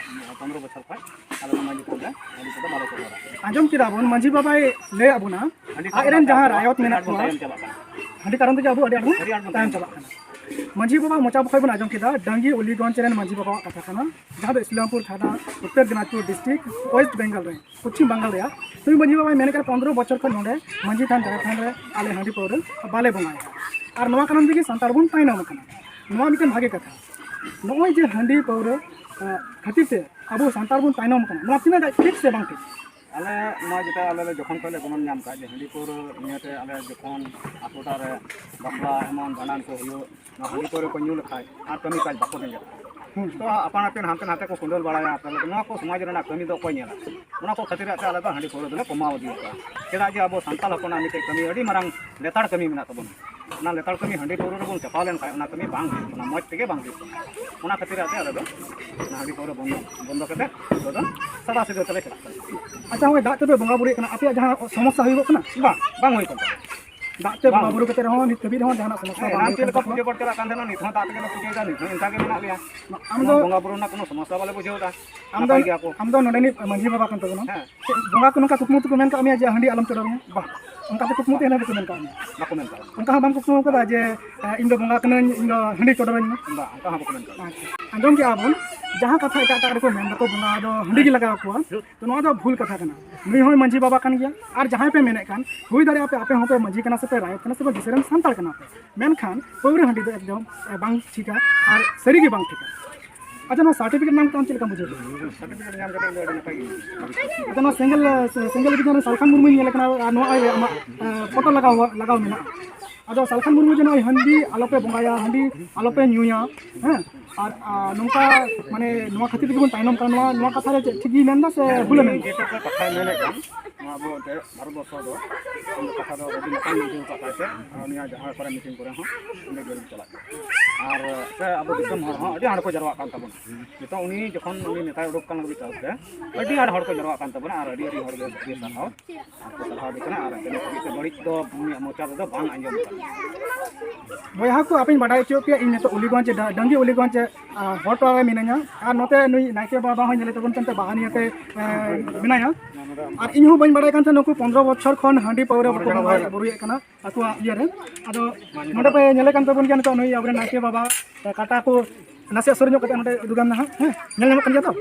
ᱯᱚᱱᱨᱚ ᱵᱚᱪᱷᱚᱨ ᱠᱷᱚᱱ ᱟᱞᱮ ᱫᱚ ᱢᱟᱹᱡᱷᱤ ᱛᱷᱟᱱ ᱨᱮ ᱦᱟᱺᱰᱤ ᱠᱚᱫᱚ ᱵᱟᱞᱮ ᱪᱚᱰᱚᱨᱟ᱾ ᱟᱸᱡᱚᱢ ᱠᱮᱫᱟ ᱵᱚᱱ, ᱢᱟᱹᱡᱷᱤ ᱵᱟᱵᱟᱭ ᱞᱟᱹᱭ ᱟᱵᱚᱱᱟ, ᱦᱟᱺᱰᱤ ᱟᱡᱨᱮᱱ ᱠᱚᱫᱚ ᱡᱟᱦᱟᱸ ᱟᱵᱚ ᱨᱟᱭᱚᱛ ᱟᱹᱰᱤ ᱢᱮᱱᱟᱜ ᱟᱸᱴ ᱵᱚᱱ ᱠᱚᱣᱟ, ᱛᱟᱭᱚᱢ ᱪᱟᱞᱟᱜ ᱠᱟᱱᱟ᱾ ᱦᱟᱺᱰᱤ ᱠᱟᱨᱚᱱ ᱛᱮᱜᱮ ᱟᱵᱚ ᱟᱹᱰᱤ ᱟᱸᱴ ᱵᱚᱱ ᱟᱹᱰᱤ ᱟᱸᱴ ᱵᱚᱱ ᱛᱟᱭᱚᱢ ᱛᱟᱭᱚᱢ ᱪᱟᱞᱟᱜ ᱠᱟᱱᱟ᱾ ᱢᱟᱹᱡᱷᱤ ᱵᱟᱵᱟ ᱢᱚᱪᱟ ᱠᱷᱚᱱ ᱵᱚᱱ ᱟᱸᱡᱚᱢ ᱠᱮᱫᱟ, ᱰᱟᱝᱜᱤ ᱩᱞᱤᱜᱚᱸᱡᱽ ᱨᱮᱱ ᱢᱟᱹᱡᱷᱤ ᱵᱟᱵᱟᱣᱟᱜ ᱠᱟᱛᱷᱟ ᱠᱟᱱᱟ, ᱡᱟᱦᱟᱸ ᱫᱚ ᱤᱥᱞᱟᱢᱯᱩᱨ ᱛᱷᱟᱱᱟ, ᱩᱛᱛᱚᱨ ᱫᱤᱱᱟᱡᱽᱯᱩᱨ ᱰᱤᱥᱴᱨᱤᱠᱴ, ᱳᱭᱮᱥᱴ ᱵᱮᱝᱜᱚᱞ ᱨᱮ, ᱯᱚᱪᱷᱤᱢ ᱵᱟᱝᱜᱟᱞ ᱨᱮᱭᱟᱜ᱾ ᱱᱩᱭ ᱢᱟᱹᱡᱷᱤ ᱵᱟᱵᱟᱭ ᱢᱮᱱ ᱠᱟᱫᱟ, ᱯᱚᱱᱨᱚ ᱵᱚᱪᱷᱚᱨ ᱠᱷᱚᱱ ᱱᱚᱰᱮ ᱢᱟᱹᱡᱷᱤ ᱛᱷᱟᱱ, ᱡᱟᱦᱮᱨ ᱛᱷᱟᱱ ᱨᱮ ᱟᱞᱮ ᱦᱟᱺᱰᱤ ᱯᱟᱹᱣᱨᱟᱹ ᱵᱟᱞᱮ ᱵᱚᱸᱜᱟᱭᱮᱫᱟ, ᱟᱨ ᱱᱚᱣᱟ ᱠᱟᱨᱚᱱ ᱛᱮᱜᱮ ᱥᱟᱱᱛᱟᱲ ᱵᱚᱱ ᱛᱟᱭᱱᱚᱢ ᱟᱠᱟᱱᱟ᱾ ᱱᱚᱣᱟ ᱢᱤᱫᱴᱮᱱ ᱵᱷᱟᱜᱮ ᱠᱟᱛᱷᱟ᱾ ᱱᱚᱜᱼᱚᱭ ᱡᱮ ᱦᱟᱺᱰᱤ ᱯᱟᱹᱣᱨᱟᱹ, ᱟᱸ, ᱠᱷᱟᱹᱛᱤᱨ ᱛᱮ ᱟᱵᱚ ᱥᱟᱱᱛᱟᱲ ᱵᱚᱱ ᱛᱟᱭᱱᱚᱢ ᱟᱠᱟᱱᱟ, ᱱᱚᱣᱟ ᱛᱤᱱᱟᱹᱜ ᱴᱟ ᱴᱷᱤᱠ ᱥᱮ ᱵᱟᱝ ᱴᱷᱤᱠ? ᱟᱞᱮ ᱱᱚᱣᱟ ᱡᱮᱴᱟ ᱟᱞᱮ ᱞᱮ ᱡᱚᱠᱷᱚᱱ ᱠᱷᱚᱱ ᱞᱮ ᱜᱚᱱᱚᱱ ᱧᱟᱢ ᱠᱟᱜ ᱡᱮ ᱦᱟᱺᱰᱤ ᱯᱟᱹᱣᱨᱟᱹ ᱱᱤᱭᱟᱹᱛᱮ ᱟᱞᱮ ᱡᱚᱠᱷᱚᱱ ᱟᱛᱳ ᱴᱚᱞᱟ ᱨᱮ ᱵᱟᱯᱞᱟ ᱮᱢᱟᱱ ᱵᱷᱟᱸᱰᱟᱱ ᱠᱚ ᱦᱩᱭᱩᱜ, ᱱᱚᱣᱟ ᱦᱟᱺᱰᱤ ᱯᱟᱹᱣᱨᱟᱹ ᱠᱚ ᱧᱩ ᱞᱮᱠᱷᱟᱡ ᱟᱨ ᱠᱟᱹᱢᱤ ᱠᱟᱡᱽ ᱵᱟᱠᱚ ᱵᱮᱸᱜᱮᱫ᱾ ᱦᱩᱸ᱾ ᱛᱚ ᱟᱯᱟᱱ ᱟᱹᱯᱤᱱ ᱦᱟᱱᱛᱮ ᱱᱟᱛᱮ ᱠᱚ ᱠᱩᱸᱰᱟᱹᱞ ᱵᱟᱲᱟᱭᱟ, ᱛᱟᱦᱞᱮ ᱱᱚᱣᱟ ᱠᱚ ᱥᱚᱢᱟᱡᱽ ᱨᱮᱱᱟᱜ ᱠᱟᱹᱢᱤ ᱫᱚ ᱚᱠᱚᱭ ᱧᱮᱞᱟ? ᱚᱱᱟ ᱠᱚ ᱠᱷᱟᱹᱛᱤᱨ ᱛᱮ ᱟᱞᱮ ᱫᱚ ᱦᱟᱺᱰᱤ ᱯᱟᱹᱣᱨᱟᱹ ᱫᱚᱞᱮ ᱠᱚᱢᱟᱣ ᱤᱫᱤ ᱠᱟᱜᱼᱟ᱾ ᱪᱮᱫᱟᱜ ᱡᱮ ᱟᱵᱚ ᱥᱟᱱᱛᱟᱲ ᱦᱚᱯᱚᱱᱟᱜ ᱢᱤᱫᱴᱮᱡ ᱠᱟᱹᱢᱤ ᱟᱹᱰᱤ ᱢᱟᱨᱟᱝ ᱞᱮᱛᱟᱲ ᱠᱟᱹᱢᱤ ᱢᱮᱱᱟᱜ ᱛᱟᱵᱚᱱᱟ᱾ ᱚᱱᱟ ᱞᱮᱛᱟᱲ ᱠᱟᱹᱢᱤ ᱦᱟᱺᱰᱤ ᱯᱟᱹᱣᱨᱟᱹ ᱨᱮᱵᱚᱱ ᱪᱟᱯᱟᱣ ᱞᱮᱱᱠᱷᱟᱱ ᱚᱱᱟ ᱠᱟᱹᱢᱤ ᱵᱟᱝ ᱦᱩᱭᱩᱜ ᱠᱟᱱᱟ, ᱢᱚᱡᱽ ᱛᱮᱜᱮ ᱵᱟᱝ ᱦᱩᱭᱩᱜ ᱠᱟᱱᱟ᱾ ᱚᱱᱟ ᱠᱷᱟᱹᱛᱤᱨ ᱛᱮ ᱟᱞᱮ ᱫᱚ ᱚᱱᱟ ᱦᱟᱺᱰᱤ ᱯᱟᱹᱣᱨᱟᱹ ᱵᱚᱱᱫᱚ, ᱵᱚᱱᱫᱚ ᱠᱟᱛᱮ ᱱᱤᱛᱚᱜ ᱫᱚ ᱥᱟᱫᱟ ᱥᱤᱫᱟᱹ ᱛᱮᱞᱮ ᱪᱟᱞᱟᱜ ᱠᱟᱱᱟ᱾ ᱟᱪᱪᱷᱟ, ᱱᱚᱜᱼᱚᱭ ᱫᱟᱜ ᱛᱮᱯᱮ ᱵᱚᱸᱜᱟ ᱵᱩᱨᱩᱭᱮᱫ ᱠᱟᱱᱟ, ᱟᱯᱮᱭᱟᱜ ᱡᱟᱦᱟᱸ ᱥᱚᱢᱚᱥᱥᱟ ᱦᱩᱭᱩᱜᱚᱜ ᱠᱟᱱᱟ? ᱵᱟᱝ, ᱵᱟᱝ ᱦᱩᱭ ᱠᱟᱱᱟ᱾ ᱫᱟᱜ ᱛᱮ ᱵᱟᱝ᱾ ᱵᱚᱸᱜᱟ ᱵᱩᱨᱩ ᱠᱟᱛᱮ ᱨᱮᱦᱚᱸ ᱱᱤᱛ ᱫᱷᱟᱹᱵᱤᱡ ᱨᱮᱦᱚᱸ ᱡᱟᱦᱟᱱᱟᱜ ᱥᱚᱢᱚᱥᱥᱟ ᱦᱮᱸ, ᱵᱟᱝ ᱮᱱᱟᱱ ᱦᱩᱭ ᱪᱮᱫ ᱠᱟᱱ ᱞᱮᱠᱟ ᱛᱟᱯᱮᱭᱟ? ᱯᱩᱡᱟᱹ ᱯᱟᱴ ᱪᱟᱞᱟᱜ ᱠᱟᱱ ᱛᱟᱦᱮᱱᱟ, ᱱᱤᱛ ᱦᱚᱸ ᱫᱟᱜ ᱛᱮᱜᱮ ᱞᱮ ᱯᱩᱡᱟᱹᱭᱮᱫᱟ, ᱱᱤᱛ ᱦᱚᱸ ᱤᱱᱠᱟ ᱜᱮ ᱢᱮᱱᱟᱜ ᱞᱮᱭᱟ᱾ ᱟᱢ ᱫᱚ, ᱵᱚᱸᱜᱟ ᱵᱩᱨᱩ ᱨᱮᱱᱟᱜ ᱠᱳᱱᱳ ᱥᱚᱢᱚᱥᱥᱟ ᱵᱟᱞᱮ ᱵᱩᱡᱷᱟᱹᱣ ᱮᱫᱟ᱾ ᱟᱢ ᱫᱚ, ᱱᱟᱯᱟᱭ ᱜᱮᱭᱟ ᱠᱚ᱾ ᱟᱢ ᱫᱚ ᱱᱚᱰᱮᱱᱤᱡ ᱢᱟᱹᱡᱷᱤ ᱵᱟᱵᱟ ᱠᱟᱱ ᱛᱟᱵᱚᱱᱟ᱾ ᱦᱮᱸ᱾ ᱪᱮᱫ ᱵᱚᱸᱜᱟ ᱠᱚ ᱱᱚᱝᱠᱟ ᱠᱩᱠᱢᱩ ᱛᱮᱠᱚ ᱢᱮᱱ ᱠᱟᱜ ᱢᱮᱭᱟ ᱡᱮ ᱦᱟᱺᱰᱤ ᱟᱞᱚᱢ ᱪᱚᱰᱚᱨ ᱢᱮ? ᱵᱟᱝ᱾ ᱚᱱᱠᱟ ᱫᱚ ᱠᱩᱠᱢᱩ ᱛᱮ ᱦᱚᱸ ᱵᱟᱠᱚ ᱢᱮᱱ ᱠᱟᱜ ᱢᱮᱭᱟ? ᱵᱟᱠᱚ ᱢᱮᱱ ᱠᱟᱜ ᱢᱮᱭᱟ᱾ ᱚᱱᱠᱟ ᱦᱚᱸ ᱵᱟᱢ ᱠᱩᱠᱢᱩ ᱠᱟᱫᱟ ᱡᱮ, ᱮ, ᱤᱧ ᱫᱚ ᱵᱚᱸᱜᱟ ᱠᱟᱹᱱᱟᱹᱧ, ᱤᱧ ᱫᱚ ᱦᱟᱺᱰᱤ ᱪᱚᱰᱚᱨᱟᱹᱧ ᱢᱮ? ᱵᱟᱝ, ᱚᱱᱠᱟ ᱦᱚᱸ ᱵᱟᱠᱚ ᱢᱮᱱ ᱠᱟᱜ ᱢᱮᱭᱟ᱾ ᱟᱪᱪᱷᱟ᱾ ᱟᱸᱡᱚᱢ ᱠᱮᱜᱼᱟ ᱵᱚᱱ, ᱡᱟᱦᱟᱸ ᱠᱟᱛᱷᱟ ᱮᱴᱟᱜ ᱮᱴᱟᱜ ᱨᱮᱠᱚ ᱢᱮᱱ ᱫᱟᱠᱚ, ᱵᱚᱸᱜᱟ ᱫᱚ ᱦᱟᱺᱰᱤ ᱜᱮ ᱞᱟᱜᱟᱣ ᱠᱚᱣᱟ, ᱛᱚ ᱱᱚᱣᱟ ᱫᱚ ᱵᱷᱩᱞ ᱠᱟᱛᱷᱟ ᱠᱟᱱᱟ᱾ ᱱᱩᱭ ᱦᱚᱸᱭ ᱢᱟᱹᱡᱷᱤ ᱵᱟᱵᱟ ᱠᱟᱱ ᱜᱮᱭᱟ, ᱟᱨ ᱡᱟᱦᱟᱸᱭ ᱯᱮ ᱢᱮᱱᱮᱫ ᱠᱟᱱ, ᱦᱩᱭ ᱫᱟᱲᱮᱭᱟᱜᱼᱟ ᱯᱮ, ᱟᱯᱮ ᱦᱚᱸᱯᱮ ᱢᱟᱹᱡᱷᱤ ᱠᱟᱱᱟ ᱥᱮ ᱯᱮ ᱨᱟᱭᱚᱛ ᱠᱟᱱᱟ ᱥᱮ ᱯᱮ ᱫᱤᱥᱚᱢ ᱨᱮᱱ ᱥᱟᱱᱛᱟᱲ ᱠᱟᱱᱟ ᱯᱮ, ᱢᱮᱱᱠᱷᱟᱱ ᱯᱟᱹᱣᱨᱟᱹ ᱦᱟᱺᱰᱤ ᱫᱚ ᱮᱠᱫᱚᱢ, ᱮ, ᱵᱟᱝ ᱴᱷᱤᱠᱟ ᱟᱨ ᱥᱟᱹᱨᱤ ᱜᱮ ᱵᱟᱝ ᱴᱷᱤᱠᱟ᱾ ᱟᱪᱪᱷᱟ, ᱱᱚᱣᱟ ᱥᱟᱨᱴᱤᱯᱷᱤᱠᱮᱴ ᱧᱟᱢ ᱠᱟᱛᱮ ᱟᱢ ᱪᱮᱫ ᱞᱮᱠᱟᱢ ᱵᱩᱡᱷᱟᱹᱣ ᱠᱮᱫᱟ? ᱥᱟᱨᱴᱤᱯᱷᱤᱠᱮᱴ ᱧᱟᱢ ᱠᱟᱛᱮ ᱤᱧ ᱫᱚ ᱟᱹᱰᱤ ᱱᱟᱯᱟᱭ ᱜᱮ᱾ ᱟᱪᱪᱷᱟ, ᱱᱚᱣᱟ ᱥᱮᱸᱜᱮᱞ, ᱥᱮᱸᱜᱮᱞ ᱚᱵᱷᱤᱡᱟᱱ ᱨᱮ ᱥᱟᱞᱠᱷᱟᱱ ᱢᱩᱨᱢᱩᱧ ᱧᱮᱞᱮ ᱠᱟᱱᱟ, ᱟᱨ ᱱᱚᱣᱟ ᱟᱡ ᱟᱢᱟᱜ, ᱮ, ᱯᱷᱳᱴᱳ ᱞᱟᱜᱟᱣ, ᱞᱟᱜᱟᱣ ᱢᱮᱱᱟᱜᱼᱟ᱾ ᱟᱫᱚ ᱥᱟᱞᱠᱷᱟᱱ ᱢᱩᱨᱢᱩ ᱡᱮ ᱱᱚᱜᱼᱚᱭ ᱦᱟᱺᱰᱤ ᱟᱞᱚᱯᱮ ᱵᱚᱸᱜᱟᱭᱟ, ᱦᱟᱺᱰᱤ ᱟᱞᱚᱯᱮ ᱧᱩᱭᱟ, ᱦᱮᱸ, ᱟᱨ, ᱟᱨ ᱱᱚᱝᱠᱟ, ᱢᱟᱱᱮ, ᱱᱚᱣᱟ ᱠᱷᱟᱹᱛᱤᱨ ᱛᱮᱜᱮ ᱵᱚᱱ ᱛᱟᱭᱱᱚᱢ ᱠᱟᱱᱟ, ᱱᱚᱣᱟ, ᱱᱚᱣᱟ ᱠᱟᱛᱷᱟ ᱨᱮ ᱪᱮᱫ ᱴᱷᱤᱠ ᱜᱮ ᱢᱮᱱᱫᱟ ᱥᱮ ᱵᱷᱩᱞᱮ ᱢᱮᱱᱫᱟ? ᱡᱮᱴᱩᱠᱩ ᱠᱟᱛᱷᱟᱭ ᱢᱮᱱᱮᱫ ᱠᱟᱱ, ᱱᱚᱣᱟ ᱟᱵᱚ ᱮᱱᱛᱮᱫ ᱵᱷᱟᱨᱚᱛ ᱵᱚᱨᱥᱚ ᱫᱚ ᱩᱱᱤ ᱠᱟᱛᱷᱟ ᱫᱚ ᱟᱹᱰᱤ ᱱᱟᱯᱟᱭ ᱵᱩᱡᱷᱟᱹᱣ ᱠᱟᱜ ᱛᱟᱭᱛᱮ, ᱟᱨ ᱩᱱᱤᱭᱟᱜ ᱡᱟᱦᱟᱸ ᱠᱚᱨᱮ ᱢᱤᱴᱤᱝ ᱠᱚᱨᱮ ᱦᱚᱸ ᱚᱸᱰᱮ ᱜᱮ ᱪᱟᱞᱟᱜ ᱠᱟᱱᱟ᱾ ᱟᱨ ᱥᱮ ᱟᱵᱚ ᱫᱤᱥᱚᱢ ᱦᱚᱲ ᱦᱚᱸ ᱟᱹᱰᱤ ᱦᱚᱲ ᱠᱚ ᱡᱟᱨᱣᱟᱜ ᱠᱟᱱ ᱛᱟᱵᱚᱱᱟ᱾ ᱱᱤᱛᱚᱜ ᱩᱱᱤ ᱡᱚᱠᱷᱚᱱ ᱩᱱᱤ ᱱᱮᱛᱟᱭ ᱩᱰᱩᱠ ᱠᱟᱱ ᱞᱟᱹᱜᱤᱫ ᱛᱮ, ᱟᱹᱰᱤ ᱟᱸᱴ ᱦᱚᱲ ᱠᱚ ᱡᱟᱨᱣᱟᱜ ᱠᱟᱱ ᱛᱟᱵᱚᱱᱟ, ᱟᱨ ᱟᱹᱰᱤ ᱟᱹᱰᱤ ᱦᱚᱲ ᱜᱮ ᱟᱹᱰᱤ ᱥᱟᱨᱦᱟᱣ᱾ ᱟᱨ ᱠᱚ ᱥᱟᱨᱦᱟᱣ ᱫᱮ ᱠᱟᱱᱟ, ᱟᱨ ᱮᱱᱛᱮ ᱱᱤᱛ ᱦᱟᱹᱵᱤᱡ ᱛᱮ ᱵᱟᱹᱲᱤᱡ ᱫᱚ ᱩᱱᱤᱭᱟᱜ ᱢᱚᱪᱟ ᱨᱮᱫᱚ ᱵᱟᱝ ᱟᱸᱡᱚᱢ ᱟᱠᱟᱱᱟ᱾ ᱵᱚᱭᱦᱟ ᱠᱚ, ᱟᱯᱮᱧ ᱵᱟᱰᱟᱭ ᱦᱚᱪᱚᱭᱮᱫ ᱯᱮᱭᱟ, ᱤᱧ ᱱᱤᱛᱚᱜ ᱩᱞᱤᱜᱚᱸᱡᱽ ᱰᱟ-, ᱰᱟᱹᱝᱜᱤ ᱩᱞᱤᱜᱚᱸᱡᱽ, ᱟ, ᱦᱚᱲ ᱴᱚᱞᱟ ᱨᱮ ᱢᱤᱱᱟᱹᱧᱟ᱾ ᱟᱨ ᱱᱚᱛᱮ ᱱᱩᱭ ᱱᱟᱭᱠᱮ ᱵᱟᱵᱟ ᱦᱚᱸ ᱧᱮᱞᱮ ᱛᱟᱵᱚᱱ ᱠᱟᱱᱛᱮ ᱵᱟᱦᱟ ᱱᱤᱭᱟᱹᱛᱮ, ᱮ, ᱢᱮᱱᱟᱭᱟ᱾ ᱟᱨ ᱤᱧ ᱦᱚᱸ ᱵᱟᱹᱧ ᱵᱟᱰᱟᱭ ᱠᱟᱱ ᱛᱟᱦᱮᱸ ᱱᱩᱠᱩ ᱯᱚᱱᱨᱚ ᱵᱚᱪᱷᱚᱨ ᱠᱷᱚᱱ ᱦᱟᱺᱰᱤ ᱯᱟᱹᱣᱨᱟᱹ ᱵᱟᱠᱚ ᱵᱚᱸᱜᱟᱭ ᱵᱩᱨᱩᱭᱮᱫ ᱠᱟᱱᱟ ᱟᱠᱚᱣᱟᱜ ᱤᱭᱟᱹ ᱨᱮ᱾ ᱟᱫᱚ ᱱᱚᱰᱮ ᱯᱮ ᱧᱮᱞᱮ ᱠᱟᱱ ᱛᱟᱵᱚᱱ ᱜᱮᱭᱟ ᱱᱤᱛᱚᱜ ᱱᱩᱭ ᱟᱵᱚᱨᱮᱱ ᱱᱟᱭᱠᱮ ᱵᱟᱵᱟ, ᱮ, ᱠᱟᱴᱟ ᱠᱚ ᱱᱟᱥᱮᱭᱟᱜ ᱥᱩᱨ ᱧᱚᱜ ᱠᱟᱛᱮ ᱱᱚᱰᱮ ᱩᱫᱩᱜᱟᱢ ᱱᱟᱦᱟᱜ, ᱦᱮᱸ, ᱧᱮᱞ ᱧᱟᱢᱚᱜ ᱠᱟᱱ ᱜᱮᱭᱟ ᱛᱚ?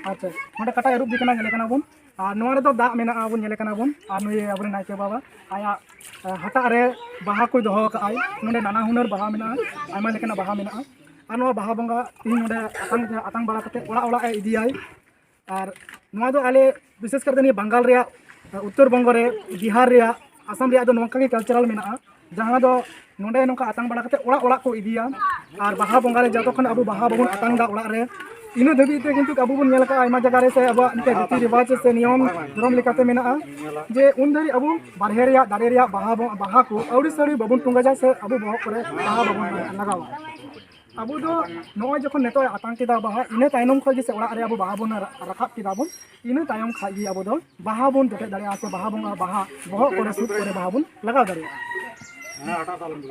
ᱟᱪᱪᱷᱟ, ᱱᱚᱰᱮ ᱠᱟᱴᱟ ᱟᱹᱨᱩᱵ ᱫᱮ ᱠᱟᱱᱟ, ᱧᱮᱞᱮ ᱠᱟᱱᱟ ᱵᱚᱱ᱾ ᱟᱨ ᱱᱚᱣᱟ ᱨᱮᱫᱚ ᱫᱟᱜ ᱢᱮᱱᱟᱜᱼᱟ, ᱵᱚᱱ ᱧᱮᱞᱮ ᱠᱟᱱᱟ ᱵᱚᱱ᱾ ᱟᱨ ᱱᱩᱭ ᱟᱵᱚᱨᱮᱱ ᱱᱟᱭᱠᱮ ᱵᱟᱵᱟ ᱟᱭᱟᱜ, ᱮ, ᱦᱟᱴᱟᱜ ᱨᱮ ᱵᱟᱦᱟ ᱠᱚᱭ ᱫᱚᱦᱚ ᱟᱠᱟᱫᱼᱟᱭ᱾ ᱱᱚᱰᱮ ᱱᱟᱱᱟ ᱦᱩᱱᱟᱹᱨ ᱵᱟᱦᱟ ᱢᱮᱱᱟᱜᱼᱟ, ᱟᱭᱢᱟ ᱞᱮᱠᱟᱱᱟᱜ ᱵᱟᱦᱟ ᱢᱮᱱᱟᱜᱼᱟ᱾ ᱟᱨ ᱱᱚᱣᱟ ᱵᱟᱦᱟ ᱵᱚᱸᱜᱟ ᱛᱮᱦᱤᱧ ᱱᱚᱰᱮ ᱟᱛᱟᱝ, ᱟᱛᱟᱝ ᱵᱟᱲᱟ ᱠᱟᱛᱮ ᱚᱲᱟᱜ ᱚᱲᱟᱜ ᱮ ᱤᱫᱤᱭᱟᱭ᱾ ᱟᱨ ᱱᱚᱣᱟ ᱫᱚ ᱟᱞᱮ ᱵᱤᱥᱮᱥ ᱠᱟᱨᱛᱮ ᱱᱤᱭᱟᱹ ᱵᱟᱝᱜᱟᱞ ᱨᱮᱭᱟᱜ, ᱩᱛᱛᱚᱨ ᱵᱚᱝᱜᱚ ᱨᱮ, ᱵᱤᱦᱟᱨ ᱨᱮᱭᱟᱜ, ᱟᱥᱟᱢ ᱨᱮᱭᱟᱜ ᱫᱚ ᱱᱚᱝᱠᱟ ᱜᱮ ᱠᱟᱞᱪᱟᱨᱟᱞ ᱢᱮᱱᱟᱜᱼᱟ, ᱡᱟᱦᱟᱸ ᱫᱚ ᱱᱚᱰᱮ ᱱᱚᱝᱠᱟ ᱟᱛᱟᱝ ᱵᱟᱲᱟ ᱠᱟᱛᱮ ᱚᱲᱟᱜ ᱚᱲᱟᱜ ᱠᱚ ᱤᱫᱤᱭᱟ᱾ ᱟᱨ ᱵᱟᱦᱟ ᱵᱚᱸᱜᱟ ᱨᱮ ᱡᱚᱛᱚ ᱠᱷᱚᱱ ᱟᱵᱚ ᱵᱟᱦᱟ ᱵᱟᱵᱚᱱ ᱟᱛᱟᱝ ᱮᱫᱟ ᱚᱲᱟᱜ ᱨᱮ, ᱤᱱᱟᱹ ᱫᱷᱟᱹᱵᱤᱡ ᱛᱮ ᱠᱤᱱᱛᱩ ᱟᱵᱚ ᱵᱚᱱ ᱧᱮᱞ ᱟᱠᱟᱫᱼᱟ ᱟᱭᱢᱟ ᱡᱟᱭᱜᱟ ᱨᱮ ᱥᱮ ᱟᱵᱚᱣᱟᱜ ᱢᱤᱫᱴᱮᱱ ᱨᱤᱛᱤ ᱨᱮᱣᱟᱡᱽ ᱥᱮ ᱱᱤᱭᱚᱢ ᱫᱷᱚᱨᱚᱢ ᱞᱮᱠᱟᱛᱮ ᱢᱮᱱᱟᱜᱼᱟ ᱡᱮ ᱩᱱ ᱫᱷᱟᱹᱵᱤᱡ ᱟᱵᱚ ᱵᱟᱨᱦᱮ ᱨᱮᱭᱟᱜ ᱫᱟᱨᱮ ᱨᱮᱭᱟᱜ ᱵᱟᱦᱟ ᱵᱚ-, ᱵᱟᱦᱟ ᱠᱚ ᱟᱹᱣᱲᱤ ᱥᱟᱹᱣᱲᱤ ᱵᱟᱵᱚᱱ ᱴᱩᱸᱜᱟᱡᱟ ᱥᱮ ᱟᱵᱚ ᱵᱚᱦᱚᱜ ᱠᱚᱨᱮ ᱵᱟᱦᱟ ᱵᱟᱵᱚᱱ ᱞᱟᱜᱟᱣᱟ᱾ ᱟᱵᱚ ᱫᱚ ᱱᱚᱜᱼᱚᱭ ᱡᱚᱠᱷᱚᱱ ᱱᱤᱛᱚᱜ ᱮ ᱟᱛᱟᱝ ᱠᱮᱫᱟ ᱵᱟᱦᱟ, ᱤᱱᱟᱹ ᱛᱟᱭᱱᱚᱢ ᱠᱷᱚᱱ ᱜᱮ ᱥᱮ ᱚᱲᱟᱜ ᱨᱮ ᱟᱵᱚ ᱵᱟᱦᱟ ᱵᱚᱱ ᱨᱟ-, ᱨᱟᱠᱟᱵ ᱠᱮᱫᱟ ᱵᱚᱱ, ᱤᱱᱟᱹ ᱛᱟᱭᱚᱢ ᱠᱷᱟᱡ ᱜᱮ ᱟᱵᱚ ᱫᱚ ᱵᱟᱦᱟ ᱵᱚᱱ ᱡᱚᱴᱮᱫ ᱫᱟᱲᱮᱭᱟᱜᱼᱟ ᱥᱮ ᱵᱟᱦᱟ ᱵᱚᱸᱜᱟ ᱵᱟᱦᱟ ᱵᱚᱦᱚᱜ ᱠᱚᱨᱮ ᱥᱩᱫ ᱠᱚᱨᱮ ᱵᱟᱦᱟ ᱵᱚᱱ ᱞᱟᱜᱟᱣ ᱫᱟᱲᱮᱭᱟᱜᱼᱟ᱾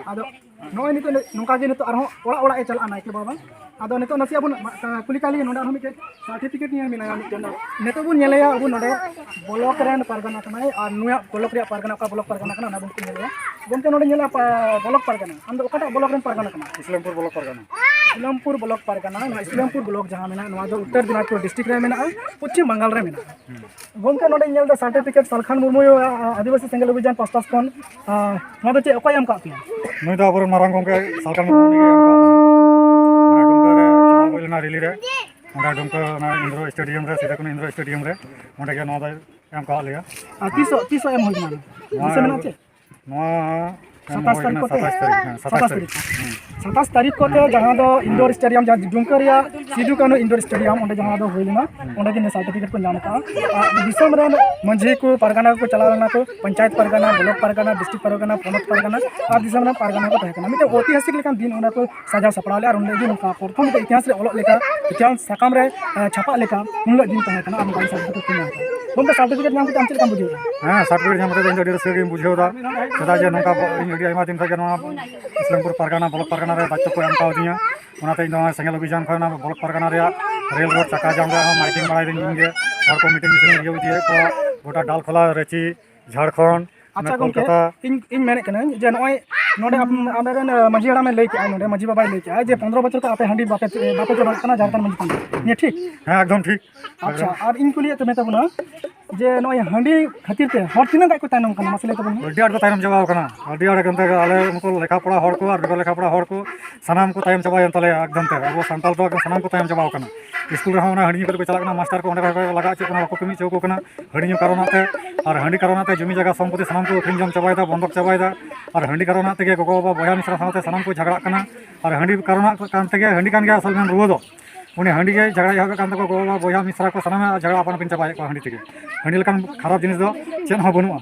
ᱟᱫᱚ ᱱᱚᱜᱼᱚᱭ ᱱᱤᱛᱚᱜ ᱱᱚᱝᱠᱟ ᱜᱮ ᱱᱤᱛᱚᱜ ᱟᱨᱦᱚᱸ ᱚᱲᱟᱜ ᱚᱲᱟᱜ ᱮ ᱪᱟᱞᱟᱜᱼᱟ ᱱᱟᱭᱠᱮ ᱵᱟᱵᱟ᱾ ᱟᱫᱚ ᱱᱤᱛᱚᱜ ᱱᱟᱥᱮᱭᱟᱜ ᱵᱚᱱ ᱢᱟ-, ᱠᱩᱞᱤ ᱠᱟᱜ ᱞᱮᱜᱮ, ᱱᱚᱰᱮ ᱟᱨᱦᱚᱸ ᱢᱤᱫᱴᱮᱱ ᱥᱟᱨᱴᱤᱯᱷᱤᱠᱮᱴ ᱱᱤᱭᱮ ᱢᱮᱱᱟᱭᱟ ᱢᱤᱫᱴᱮᱱ᱾ ᱱᱤᱛᱚᱜ ᱵᱚᱱ ᱧᱮᱞᱮᱭᱟ ᱟᱵᱚ ᱱᱚᱰᱮ ᱵᱞᱚᱠ ᱨᱮᱱ ᱯᱟᱨᱜᱟᱱᱟ ᱠᱟᱱᱟᱭ, ᱟᱨ ᱱᱩᱭᱟᱜ ᱵᱞᱚᱠ ᱨᱮᱭᱟᱜ ᱯᱟᱨᱜᱟᱱᱟ ᱚᱠᱟ ᱵᱞᱚᱠ ᱯᱟᱨᱜᱟᱱᱟ ᱠᱟᱱᱟ ᱚᱱᱟ ᱵᱚᱱ ᱧᱮᱞᱮᱭᱟ᱾ ᱜᱚᱢᱠᱮ, ᱱᱚᱰᱮ ᱧᱮᱞᱟ ᱯᱟ-, ᱵᱞᱚᱠ ᱯᱟᱨᱜᱟᱱᱟ, ᱟᱢ ᱫᱚ ᱚᱠᱟᱴᱟᱜ ᱵᱞᱚᱠ ᱨᱮᱱ ᱯᱟᱨᱜᱟᱱᱟ ᱠᱟᱱᱟ? ᱤᱥᱞᱟᱢᱯᱩᱨ ᱵᱞᱚᱠ ᱯᱟᱨᱜᱟᱱᱟ᱾ ᱤᱥᱞᱟᱢᱯᱩᱨ ᱵᱞᱚᱠ ᱯᱟᱨᱜᱟᱱᱟ, ᱱᱚᱣᱟ ᱤᱥᱞᱟᱢᱯᱩᱨ ᱵᱞᱚᱠ ᱡᱟᱦᱟᱸ ᱢᱮᱱᱟᱜᱼᱟ, ᱱᱚᱣᱟ ᱫᱚ ᱩᱛᱛᱚᱨ ᱫᱤᱱᱟᱡᱽᱯᱩᱨ ᱰᱤᱥᱴᱨᱤᱠᱴ ᱨᱮ ᱢᱮᱱᱟᱜᱼᱟ, ᱯᱚᱪᱷᱤᱢ ᱵᱟᱝᱜᱟᱞ ᱨᱮ ᱢᱮᱱᱟᱜᱼᱟ᱾ ᱜᱚᱢᱠᱮ, ᱱᱚᱰᱮᱧ ᱧᱮᱞ ᱮᱫᱟ ᱥᱟᱨᱴᱤᱯᱷᱤᱠᱮᱴ ᱥᱟᱞᱠᱷᱟᱱ ᱢᱩᱨᱢᱩ, ᱟ, ᱟ, ᱟᱹᱫᱤᱵᱟᱹᱥᱤ ᱥᱮᱸᱜᱮᱞ ᱚᱵᱷᱤᱡᱟᱱ ᱯᱟᱥᱴᱟ ᱠᱷᱚᱱ, ᱟ, ᱱᱚᱣᱟ ᱫᱚ ᱪᱮᱫ, ᱚᱠᱚᱭ ᱮᱢ ᱟᱠᱟᱫ ᱯᱮᱭᱟ? ᱱᱩᱭ ᱫᱚ ᱟᱵᱚᱨᱮᱱ ᱢᱟᱨᱟᱝ ᱜᱚᱢᱠᱮ ᱥᱟᱞᱠᱷᱟᱱ ᱢᱩᱨᱢᱩ ᱜᱮ ᱮᱢ ᱟᱠᱟᱫ ᱵᱚᱱᱟ᱾ ᱢᱟᱱᱮ, ᱰᱩᱢᱠᱟ ᱨᱮ ᱚᱱᱟ ᱨᱮᱞᱤ ᱨᱮ ᱚᱸᱰᱮ ᱰᱩᱢᱠᱟ ᱚᱱᱟ ᱤᱱᱫᱳᱨ ᱥᱴᱮᱰᱤᱭᱟᱢ ᱨᱮ, ᱥᱤᱫᱩ ᱠᱟᱹᱱᱦᱩ ᱤᱱᱫᱳᱨ ᱥᱴᱮᱰᱤᱭᱟᱢ ᱨᱮ ᱚᱸᱰᱮ ᱜᱮ ᱱᱚᱣᱟ ᱫᱚᱭ ᱮᱢ ᱠᱟᱣᱟᱫ ᱞᱮᱭᱟ᱾ ᱟᱨ ᱛᱤᱥᱚᱜ ᱛᱤᱥᱚᱜ ᱮᱢ ᱦᱩᱭ ᱞᱮᱱᱟ? ᱱᱚᱣᱟ ᱫᱤᱥᱟᱹ ᱢᱮᱱᱟᱜᱼᱟ ᱪᱮ? ᱱᱚᱣᱟ ᱮᱢ ᱥᱟᱛᱟᱥ ᱦᱩᱭ ᱛᱟᱹᱨᱤᱠᱷ ᱞᱮᱱᱟ ᱠᱚᱛᱮ? ᱥᱟᱛᱟᱥ ᱛᱟᱹᱨᱤᱠᱷ, ᱦᱮᱸ, ᱥᱟᱛᱟᱥ ᱥᱟᱛᱟᱥ ᱛᱟᱹᱨᱤᱠᱷ᱾ ᱛᱟᱹᱨᱤᱠ ᱠᱚᱛᱮ ᱡᱟᱦᱟᱸ ᱫᱚ ᱤᱱᱰᱳᱨ ᱥᱴᱮᱰᱤᱭᱟᱢ, ᱡᱟᱦᱟᱸ ᱰᱩᱢᱠᱟ ᱨᱮᱭᱟᱜ ᱥᱤᱫᱩ ᱠᱟᱹᱱᱦᱩ ᱤᱱᱰᱳᱨ ᱥᱴᱮᱰᱤᱭᱟᱢ, ᱚᱸᱰᱮ ᱡᱟᱦᱟᱸ ᱫᱚ ᱦᱩᱭ ᱞᱮᱱᱟ, ᱚᱸᱰᱮ ᱜᱮ ᱱᱤᱭᱟᱹ ᱥᱟᱨᱴᱤᱯᱷᱤᱠᱮᱴ ᱠᱚ ᱧᱟᱢ ᱟᱠᱟᱫᱼᱟ᱾ ᱟᱨ ᱫᱤᱥᱚᱢ ᱨᱮᱱ ᱢᱟᱹᱡᱷᱤ ᱠᱚ, ᱯᱟᱨᱜᱟᱱᱟ ᱠᱚ ᱪᱟᱞᱟᱣ ᱞᱮᱱᱟ ᱠᱚ, ᱯᱚᱧᱪᱟᱭᱮᱛ ᱯᱟᱨᱜᱟᱱᱟ, ᱵᱞᱚᱠ ᱯᱟᱨᱜᱟᱱᱟ, ᱰᱤᱥᱴᱨᱤᱠᱴ ᱯᱟᱨᱜᱟᱱᱟ, ᱯᱚᱱᱚᱛ ᱯᱟᱨᱜᱟᱱᱟ ᱟᱨ ᱫᱤᱥᱚᱢ ᱨᱮᱱ ᱯᱟᱨᱜᱟᱱᱟ ᱠᱚ ᱛᱟᱦᱮᱸ ᱠᱟᱱᱟ᱾ ᱢᱤᱫᱴᱮᱱ ᱳᱭᱛᱤᱦᱟᱥᱤᱠ ᱞᱮᱠᱟᱱ ᱫᱤᱱ ᱚᱱᱟ ᱠᱚ ᱥᱟᱡᱟᱣ ᱥᱟᱯᱲᱟᱣ ᱞᱮᱫᱼᱟ᱾ ᱟᱨ ᱚᱸᱰᱮ ᱜᱮ ᱱᱚᱝᱠᱟ ᱯᱨᱚᱛᱷᱚᱢ ᱫᱚ ᱤᱛᱤᱦᱟᱥ ᱨᱮ ᱚᱞᱚᱜ ᱞᱮᱠᱟ, ᱤᱛᱤᱦᱟᱥ ᱥᱟᱠᱟᱢ ᱨᱮ, ᱮ, ᱪᱷᱟᱯᱟᱜ ᱞᱮᱠᱟ ᱩᱱ ᱦᱤᱞᱳᱜ ᱫᱤᱱ ᱛᱟᱦᱮᱸ ᱠᱟᱱᱟ᱾ ᱟᱨ ᱱᱚᱝᱠᱟ ᱥᱟᱨᱴᱤᱯᱷᱤᱠᱮᱴ ᱠᱚ ᱧᱟᱢ ᱠᱮᱫᱟ᱾ ᱟᱢ ᱪᱮᱫ ᱞᱮᱠᱟᱢ ᱵᱩᱡᱷᱟᱹᱣ ᱮᱫᱟ? ᱦᱮᱸ, ᱥᱟᱨᱴᱤᱯᱷᱤᱠᱮᱴ ᱧᱟᱢ ᱠᱟᱛᱮ ᱤᱧ ᱫᱚ ᱟᱹᱰᱤ ᱨᱟᱹᱥᱠᱟᱹ ᱜᱤᱧ ᱵᱩᱡᱷᱟᱹᱣ ᱮᱫᱟ᱾ ᱪᱮᱫᱟᱜ ᱡᱮ ᱱᱚᱝᱠᱟ ᱵᱚ-, ᱤᱧ ᱟᱹᱰᱤ ᱟᱭᱢᱟ ᱫᱤᱱ ᱠᱷᱚᱱ ᱜᱮ ᱱᱚᱣᱟ ᱤᱥᱞᱟᱢᱯᱩᱨ ᱯᱟᱨᱜᱟᱱᱟ, ᱵᱞᱚᱠ ᱯᱟᱨᱜᱟᱱᱟ ᱨᱮ ᱫᱟᱭᱤᱛᱛᱚ ᱠᱚ ᱮᱢ ᱠᱟᱣᱫᱤᱧᱟ᱾ ᱚᱱᱟᱛᱮ ᱤᱧ ᱫᱚ ᱱᱚᱣᱟ ᱥᱮᱸᱜᱮᱞ ᱚᱵᱷᱤᱡᱟᱱ ᱠᱷᱚᱱ ᱚᱱᱟ ᱵᱞᱚᱠ ᱯᱟᱨᱜᱟᱱᱟ ᱨᱮᱭᱟᱜ ᱨᱮᱞ ᱨᱳᱰ ᱪᱟᱠᱟ ᱡᱟᱢ ᱨᱮ ᱦᱚᱸ ᱢᱟᱭᱠᱤᱝ ᱵᱟᱲᱟᱭ ᱫᱟᱹᱧ ᱤᱧ ᱜᱮ᱾ ᱦᱚᱲ ᱠᱚ ᱢᱤᱴᱤᱝ ᱢᱤᱪᱷᱤᱞ ᱤᱧ ᱤᱭᱟᱹ ᱤᱫᱤᱭᱮᱫ ᱠᱚᱣᱟ᱾ ᱜᱚᱴᱟ ᱰᱟᱞᱠᱷᱳᱞᱟ, ᱨᱟᱺᱪᱤ, ᱡᱷᱟᱲᱠᱷᱚᱸᱰ, ᱟᱪᱪᱷᱟ ᱚᱱᱟ ᱜᱚᱢᱠᱮ, ᱠᱳᱞᱠᱟᱛᱟ᱾ ᱤᱧ, ᱤᱧ ᱢᱮᱱᱮᱫ ᱠᱟᱹᱱᱟᱹᱧ ᱡᱮ ᱱᱚᱜᱼᱚᱭ ᱱᱚᱰᱮ ᱟᱯ-, ᱟᱞᱮᱨᱮᱱ, ᱟᱹ, ᱢᱟᱹᱡᱷᱤ ᱦᱟᱲᱟᱢᱮ ᱞᱟᱹᱭ ᱠᱮᱜᱼᱟ, ᱱᱚᱰᱮ ᱢᱟᱹᱡᱷᱤ ᱵᱟᱵᱟᱭ ᱞᱟᱹᱭ ᱠᱮᱜᱼᱟ ᱡᱮ ᱯᱚᱱᱨᱚ ᱵᱚᱪᱷᱚᱨ ᱠᱷᱚᱱ ᱟᱯᱮ ᱦᱟᱺᱰᱤ ᱵᱟᱯᱮ, ᱵᱟᱯᱮ ᱪᱟᱵᱟᱜ ᱠᱟᱱᱟ ᱡᱷᱟᱲᱠᱷᱚᱸᱰ ᱢᱟᱹᱡᱷᱤ ᱛᱷᱟᱱ ᱨᱮ᱾ ᱱᱤᱭᱟᱹ ᱴᱷᱤᱠ? ᱦᱮᱸ, ᱮᱠᱫᱚᱢ ᱴᱷᱤᱠ᱾ ᱟᱪᱪᱷᱟ, ᱟᱨ ᱤᱧ ᱠᱩᱞᱤᱭᱮᱫ ᱛᱟᱵᱚᱱᱟ ᱡᱮ ᱱᱚᱜᱼᱚᱭ ᱦᱟᱺᱰᱤ ᱠᱷᱟᱹᱛᱤᱨ ᱛᱮ ᱦᱚᱲ ᱛᱤᱱᱟᱹᱜ ᱜᱟᱱ ᱠᱚ ᱛᱟᱭᱱᱚᱢ ᱠᱟᱱᱟ, ᱢᱟᱥᱮ ᱞᱟᱹᱭ ᱛᱟᱵᱚᱱ ᱢᱮ᱾ ᱟᱹᱰᱤ ᱟᱸᱴ ᱠᱚ ᱛᱟᱭᱱᱚᱢ ᱪᱟᱵᱟᱣ ᱠᱟᱱᱟ, ᱟᱹᱰᱤ ᱟᱸᱴ᱾ ᱮᱠᱫᱚᱢ ᱛᱮ ᱟᱞᱮ ᱩᱱᱠᱩ ᱞᱮᱠᱷᱟ ᱯᱚᱲᱟ ᱦᱚᱲ ᱠᱚ ᱟᱨ ᱵᱮᱜᱚᱨ ᱞᱮᱠᱷᱟ ᱯᱚᱲᱟ ᱦᱚᱲ ᱠᱚ ᱥᱟᱱᱟᱢ ᱠᱚ ᱛᱟᱭᱚᱢ ᱪᱟᱵᱟᱭᱮᱱ ᱛᱟᱞᱮᱭᱟ᱾ ᱮᱠᱫᱚᱢ ᱛᱮ ᱟᱵᱚ ᱥᱟᱱᱛᱟᱲ ᱫᱚ ᱮᱠᱫᱚᱢ ᱥᱟᱱᱟᱢ ᱠᱚ ᱛᱟᱭᱚᱢ ᱪᱟᱵᱟᱣ ᱠᱟᱱᱟ᱾ ᱥᱠᱩᱞ ᱨᱮᱦᱚᱸ ᱚᱱᱟ ᱦᱟᱺᱰᱤ ᱧᱩ ᱠᱟᱛᱮ ᱠᱚ ᱪᱟᱞᱟᱜ ᱠᱟᱱᱟ, ᱢᱟᱥᱴᱟᱨ ᱠᱚ ᱚᱸᱰᱮ ᱠᱷᱚᱱ ᱠᱚ ᱞᱟᱜᱟ ᱦᱚᱪᱚᱭᱮᱫ ᱠᱚ ᱠᱟᱱᱟ, ᱵᱟᱠᱚ ᱠᱟᱹᱢᱤ ᱦᱚᱪᱚ ᱠᱚ ᱠᱟᱱᱟ᱾ ᱦᱟᱺᱰᱤ ᱧᱩ ᱠᱟᱨᱚᱱᱟᱜ ᱛᱮ ᱟᱨ ᱦᱟᱺᱰᱤ ᱠᱟᱨᱚᱱᱟᱜ ᱛᱮ ᱡᱚᱢᱤ ᱡᱟᱭᱜᱟ ᱥᱚᱢᱯᱚᱛᱤ ᱥᱟᱱᱟᱢ ᱠᱚ ᱟᱹᱠᱷᱨᱤᱧ ᱡᱚᱢ ᱪᱟᱵᱟᱭᱮᱫᱟ, ᱵᱚᱱᱫᱚᱠ ᱪᱟᱵᱟᱭᱮᱫᱟ᱾ ᱟᱨ ᱦᱟᱺᱰᱤ ᱠᱟᱨᱚᱱᱟᱜ ᱛᱮᱜᱮ ᱜᱚᱜᱚ ᱵᱟᱵᱟ ᱵᱚᱭᱦᱟ ᱢᱤᱥᱨᱟ ᱥᱟᱶᱛᱮ ᱥᱟᱱᱟᱢ ᱠᱚ ᱡᱷᱟᱜᱽᱲᱟᱜ ᱠᱟᱱᱟ᱾ ᱟᱨ ᱦᱟᱺᱰᱤ ᱠᱟᱨᱚᱱᱟᱜ ᱠᱟᱱ ᱛᱮᱜᱮ ᱦᱟᱺᱰᱤ ᱠᱟᱱ ᱜᱮᱭᱟ ᱟᱥᱚᱞ ᱢᱮᱱ ᱨᱩᱣᱟᱹ ᱫᱚ᱾ ᱩᱱᱤ ᱦᱟᱺᱰᱤ ᱜᱮ ᱡᱷᱟᱜᱽᱲᱟᱭ ᱮᱦᱚᱵᱮᱫ ᱠᱟᱱ ᱛᱟᱠᱚᱣᱟ, ᱜᱚᱜᱚ ᱵᱟᱵᱟ ᱵᱚᱭᱦᱟ ᱢᱤᱥᱨᱟ ᱠᱚ ᱥᱟᱱᱟᱢ ᱡᱷᱟᱜᱽᱲᱟ ᱟᱯᱟᱱ ᱟᱹᱯᱤᱱ ᱪᱟᱵᱟᱭᱮᱫ ᱠᱚᱣᱟ ᱦᱟᱺᱰᱤ ᱛᱮᱜᱮ᱾ ᱦᱟᱺᱰᱤ ᱞᱮᱠᱟᱱ ᱠᱷᱟᱨᱟᱯ ᱡᱤᱱᱤᱥ ᱫᱚ ᱪᱮᱫ ᱦᱚᱸ ᱵᱟᱹᱱᱩᱜᱼᱟ᱾